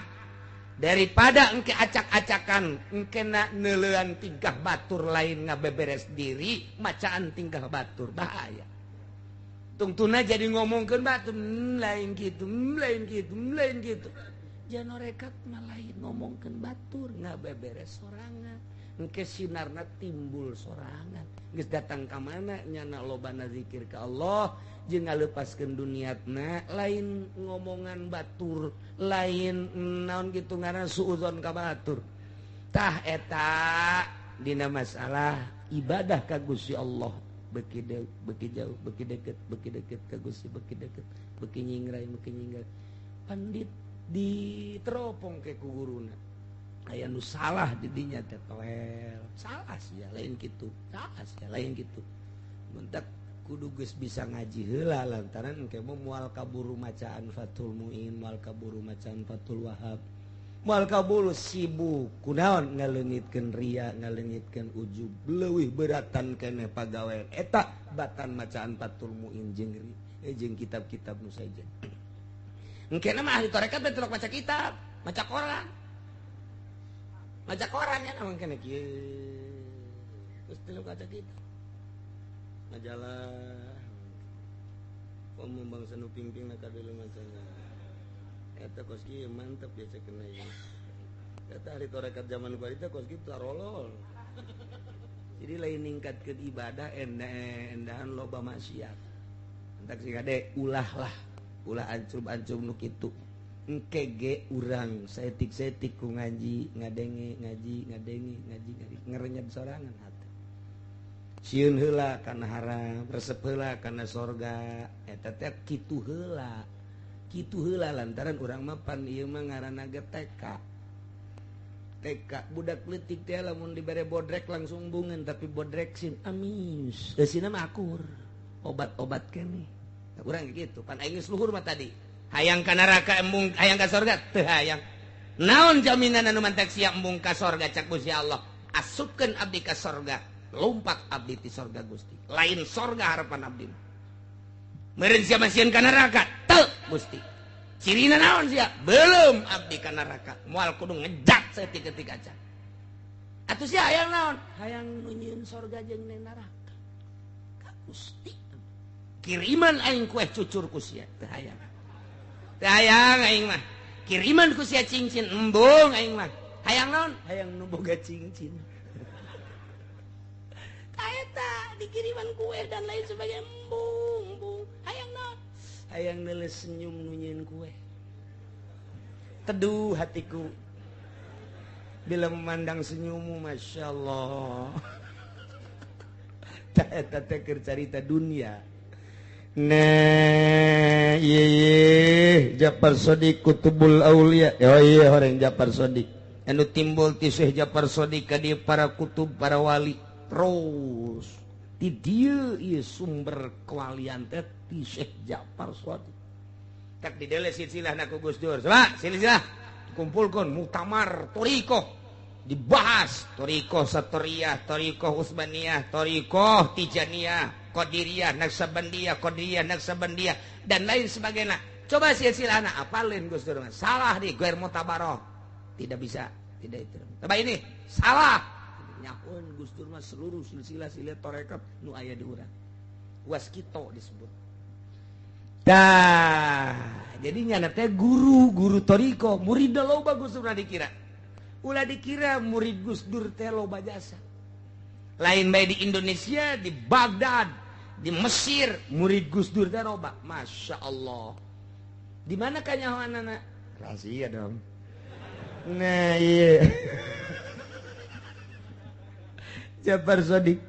daripada engke acak-acakan, engke na neuleuan tingkah batur lain ngabeberes diri macaan tingkah batur, bahaya. Tungtuna jadi ngomongkeun batur, lain gitu, lain gitu, lain gitu. Janorekat mah lain ngomongkeun batur, ngabeberes sorangan, engke sinarna timbul sorangan. Geus datang ka mana nyana lobana zikir ka Allah jeung ngalepaskeun duniatna, lain ngomongan batur, lain naon gitu ngaranna suudzon ka batur. Tah eta dina masalah ibadah ka Gusti Allah, beki beki jauh, beki deket, beki deket ka Gusti, beki deket, beki nyingrai, beki nyingrai. Pandit diteropong ke ku guruna, aya nu salah di dinya teh, toel salah sia, lain kitu, salah sia, lain kitu. Mentak kudu geus bisa ngaji heula, lantaran engke mah moal kaburu macaan Fathul Muin, moal kaburu macaan Fathul Wahab, moal kaburu, sibuk kunaon ngaleungitkeun ria, ngaleungitkeun ujub, leuwih beratan keneh pagawean eta batan macaan Fathul Muin jeung jeung kitab-kitab nu saja. Engke mah ahli tarekat teh maca kitab, maca koran. Maca koran ya mah kene kieu. Geus teu maca kitab. Majalah komo bangsa nu pingping na kadeuleum macana. Eta kos kieu mantep ya cekena ieu. Eta ahli tarekat zaman kieu teh kos kieu tarolol. Jadi lain ningkatkeun ibadah, endahan loba maksiat. Entak sih kade ulah lah, ulah ancrub-ancrub nu kitu. Engke ge urang saetik-saetik ku ngaji, ngadenge ngaji, ngadenge ngaji, ngaji, ngerenyet sorangan hati. Sieun heula kana haram, resep heula kana sorga, eta teh kitu heula. Kitu heula lantaran urang mah pan ieu mah ngaranna ge TK. TK budak leutik teh lamun dibere bodrek langsung bungeun, tapi bodrek sin amis. Eusina mah akur. Obat-obat keneh. Urang gitu, pan aing geus luhur mah tadi. Hayang ka neraka embung, hayang ka sorga teu hayang. Naon jaminan anu mantak sia embung ka sorga cak Gusti Allah? Asupkeun abdi ka sorga, lompat abdi ti sorga Gusti. Lain sorga harapan abdi. Meureun sia mah sieun ka neraka? Teu Gusti. Cirina naon sia? Belum abdi ka neraka. Moal kudu ngejat saeutik-eutik aja. Atuh sia hayang naon? Hayang nu nyieun sorga jeung neraka. Ka Gusti. Kiriman aing kue cucur ku sia, teu hayang. Teu hayang aing mah. Kiriman ku sia cincin, embung aing mah. Hayang naon? Hayang nu boga cincin. Tah eta dikiriman kue dan lain sebagainya, embung, embung. Hayang naon? Hayang neuleus senyum nu nyieun kue. Teduh hatiku bila memandang senyummu, Masya Allah. Tah eta teh keur carita dunia. Nah, iya iya Japar Sodik Kutubul Aulia. Oh iya orang Japar Sodik. Anu timbul ti Syekh Japar Sodik ka dieu para kutub, para wali. Terus ti dieu ieu sumber kewalian teh ti Syekh Japar Sodik. Tak didele silsilahna ku Gus Dur. Coba silsilah dikumpulkeun muktamar thoriqoh, dibahas thoriqoh Satoriyah, thoriqoh Utsmaniyah, thoriqoh Tijaniyah, Qadiriyah, Naqsyabandiyah, Qadiriyah, Naqsyabandiyah, dan lain sebagainya. Coba silsilahna apalin Gus Dur. Salah di Guer Mutabaroh. Tidak bisa, tidak itu. Coba ini salah. Nyahoan Gus Dur mah seluruh silsilah silsilah tarekat nu aya di urang. Waskito disebut. Dah, jadi nyana teh guru-guru thoriqoh, murid loba Gus Dur dikira. Ulah dikira murid Gus Dur teh loba jasa. Lain bae di Indonesia, di Baghdad, di Mesir, murid Gus Dur teh loba. Masya Allah. Di mana kanyahoanana? Rahasia dong. Nah iya. Japar Sodik.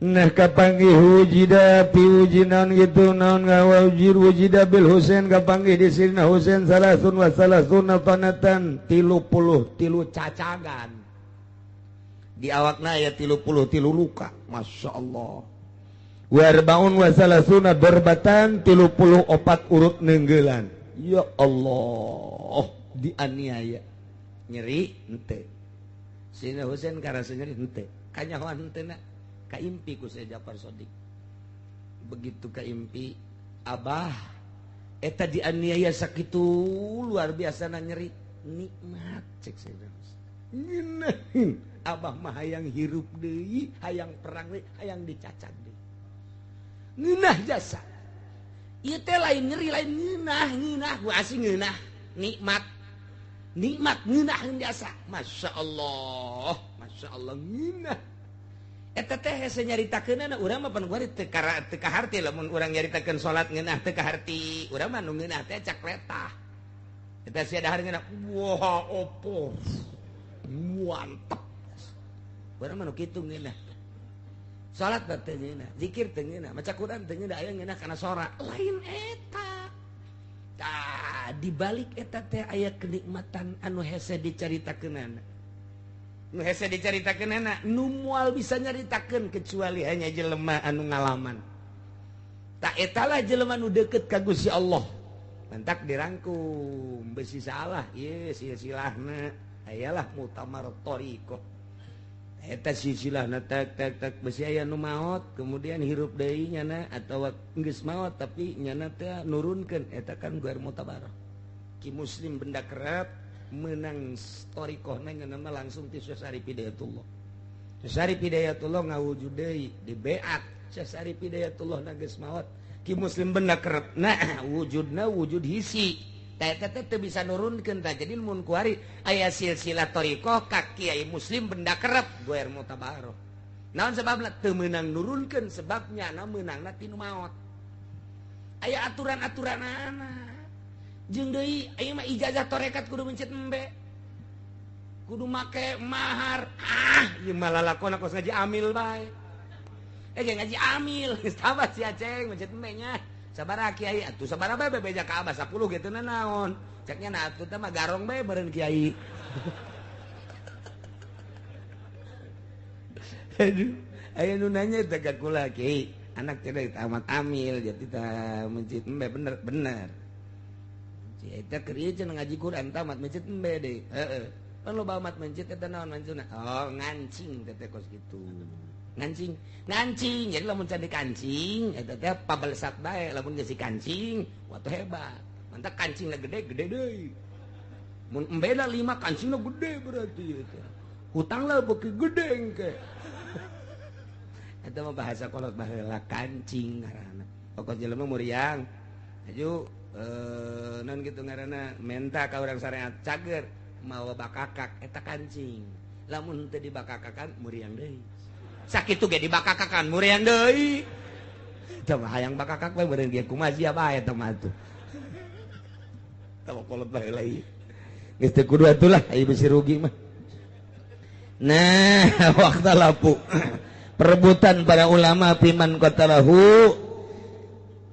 Nah kapanggih wujida piwuji naon gitu naon ngawujir wujida bil Husain kapanggih di sirna Husain salasun wa salasuna tanatan 33 cacagan. Di awakna aya 33 luka. Masya Allah. Warbaun wa salasuna darbatan 34 urut nenggelan. Ya Allah, dianiaya. Nyeri henteu. Sayyidina Husain karasa nyeri henteu. Kanyahoan henteu na kaimpi ku Sayyid Ja'far Shadiq. Begitu kaimpi, Abah eta dianiaya sakitu luar biasa na nyeri, nikmat cek Sayyidina Husain. Ngeunaheun Abah mah hayang hirup deui, hayang perang deui, hayang dicacag deui. Ngeunah jasa. Ieu teh lain nyeri, lain ngeunah, ngeunah gua asing ngeunah, nikmat. Nikmat ngeunah jasa. Masya Allah, Masya Allah ngeunah. Eta teh hese nyaritakeunana urang mah pan kuari teu kaharti lamun urang nyaritakeun salat ngeunah teu kaharti. Urang mah nu ngeunah teh cak letah. Eta sia dahar ngeunah, wah opo. Mantep. Urang mah nu kitu ngeunah. Salat teh ngeunah, zikir teh ngeunah, maca Quran teh ngeunah, aya ngeunah kana sora. Lain eta. Tah, di balik eta teh aya kenikmatan anu hese dicaritakeunana. Nu hese dicaritakeunana, nu moal bisa nyaritakeun kecuali hanya jelema anu ngalaman. Tah eta lah jelema nu deukeut ka Gusti Allah. Mantak dirangkum besi salah, ieu silsilahna. Ayalah muktamar thariqah. Eta silsilahna tak tak tak besi aya nu maot kemudian hirup deui nyana atawa geus maot tapi nyana teh nurunkeun eta kan guar mutabarah. Ki Muslim benda kerep menang thariqahna nyana mah langsung ti Syekh Syarif Hidayatullah. Syekh Syarif Hidayatullah ngawujud deui di beat Syekh Syarif Hidayatullah na geus maot. Ki Muslim benda kerep nah wujudna wujud hisi. Eta teh teu bisa nurunkeun tah jadi mun kuari aya silsilah thariqah ka Kiai Muslim benda kerep goer mutabarah. Naon sebabna teu meunang nurunkeun sebabnya na meunangna ti nu maot. Aya aturan-aturanana. Jeung deui aya mah ijazah tarekat kudu mencet embe. Kudu make mahar. Ah, ieu mah lalakon kos ngaji amil bae. Ge ngaji amil geus tabat si Aceng mencet embe nya. Sabaraha kiai atuh sabaraha bae bebeja ka abah 10 gitu na naon. Ceknya na atuh teh mah garong bae beureun kiai. Aduh, aya nu nanya teh ka kula kiai, anak teh tamat amil jadi tah mencit embe bener bener. Eta keur ieu cenah ngaji Quran tamat mencit embe deui. Heeh. Pan loba amat mencit eta naon mancuna? Oh, ngancing teh kos kitu. Ngancing, ngancing. Jadi lamun can dikancing eta teh pabelesat bae, lamun geus dikancing wah teh hebat. Mantap kancingna gede, gede deui. Mun embena 5 kancingna gede berarti eta. Hutangna beuki gede engke. Eta mah bahasa kolot baheula kancing ngaranna. Pokok jelema muriang. Aju non gitu ngaranna menta ka urang syariat cager mawa bakakak eta kancing. Lamun teu dibakakakan muriang deui. Sakitu ge dibakakakan muriang deui. Teu mah hayang bakakak bae beureun ge kumaha sia bae eta mah atuh. Tah kolot bae ieu. Geus teu kudu atuh lah ieu bisi rugi mah. Nah, waqtalafu perebutan para ulama piman qatalahu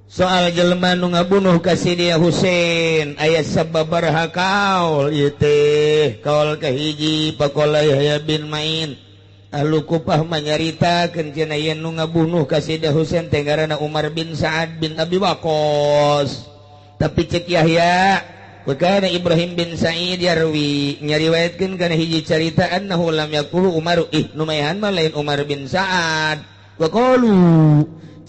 soal jelema nu ngabunuh ka Sidina Husain aya sababaraha kaul ieu teh kaul kahiji faqala Yahya bin Ma'in ahlu Kufah manyaritakeun cenah yen nu ngabunuh ka Sidina Husain teh ngaranna Umar bin Sa'ad bin Abi Waqqas. Tapi cek Yahya wa kana Ibrahim bin Sa'id yarwi nyariwayatkeun kana hiji carita annahu lam yaqulu Umar nu maehan mah lain Umar bin Sa'ad. Wa qalu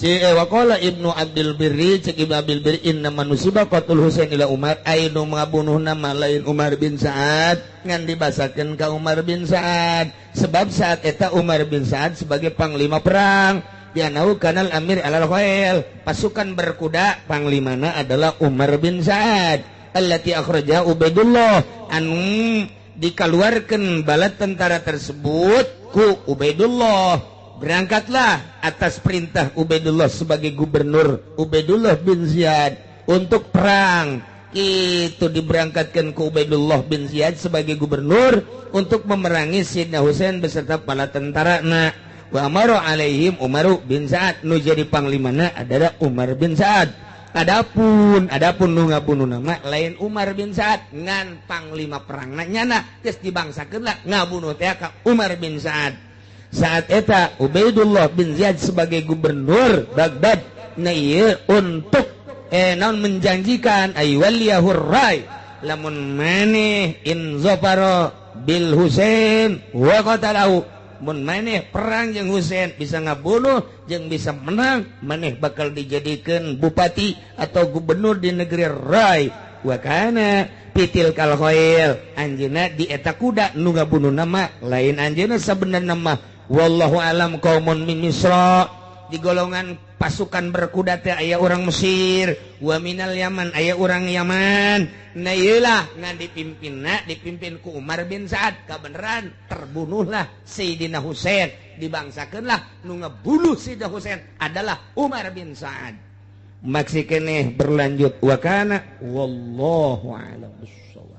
wa qala Ibnu Abdul Birri cek Ibnu Abdul Birri inna manusiba qatul Husain ila Umar ainu ngabunuhna mah lain Umar bin Sa'ad ngan dibasakeun ka Umar bin Sa'ad sebab saat eta Umar bin Sa'ad sebagai panglima perang dianau kanal amir alal khail pasukan berkuda panglimana adalah Umar bin Sa'ad allati akhraja Ubaidullah anu dikaluarkeun bala tentara tersebut ku Ubaidullah. Berangkatlah atas perintah Ubaidullah sebagai gubernur Ubaidullah bin Ziyad untuk perang. Itu diberangkatkan ke Ubaidullah bin Ziyad sebagai gubernur untuk memerangi Sayyidina Husain beserta para tentara. Nah, wa amara alaihim Umar bin Sa'ad nu jadi panglimana adalah Umar bin Sa'ad. Adapun nu ngabunuh nama lain Umar bin Sa'ad ngan panglima perangna nyana geus dibangsakeun lah ngabunuh teh ka Umar bin Sa'ad. Saat eta Ubaidullah bin Ziyad sebagai gubernur Baghdad, nah ieu untuk naon menjanjikan ay waliyahur rai, lamun maneh in zafara bil Husain wa qatalahu, mun maneh perang jeung Husain bisa ngabunuh jeung bisa menang, maneh bakal dijadikan bupati atau gubernur di negeri Rai. Wa kana pitil kal khail, anjeunna di eta kuda nu ngabunuh nama lain anjeunna sabenerna mah, wallahu alam, qaumun min Misra, di golongan pasukan berkuda teh aya orang Mesir, wa minal Yaman, aya orang Yaman. Nah iyalah ngan dipimpinna, dipimpin ku Umar bin Sa'ad. Kebenaran terbunuhlah Sayyidina Husain, dibangsakeunlah nu ngebunuh Sayyidina Husain adalah Umar bin Sa'ad. Maksi keneh berlanjut wa kana wallahu a'lam bissawab.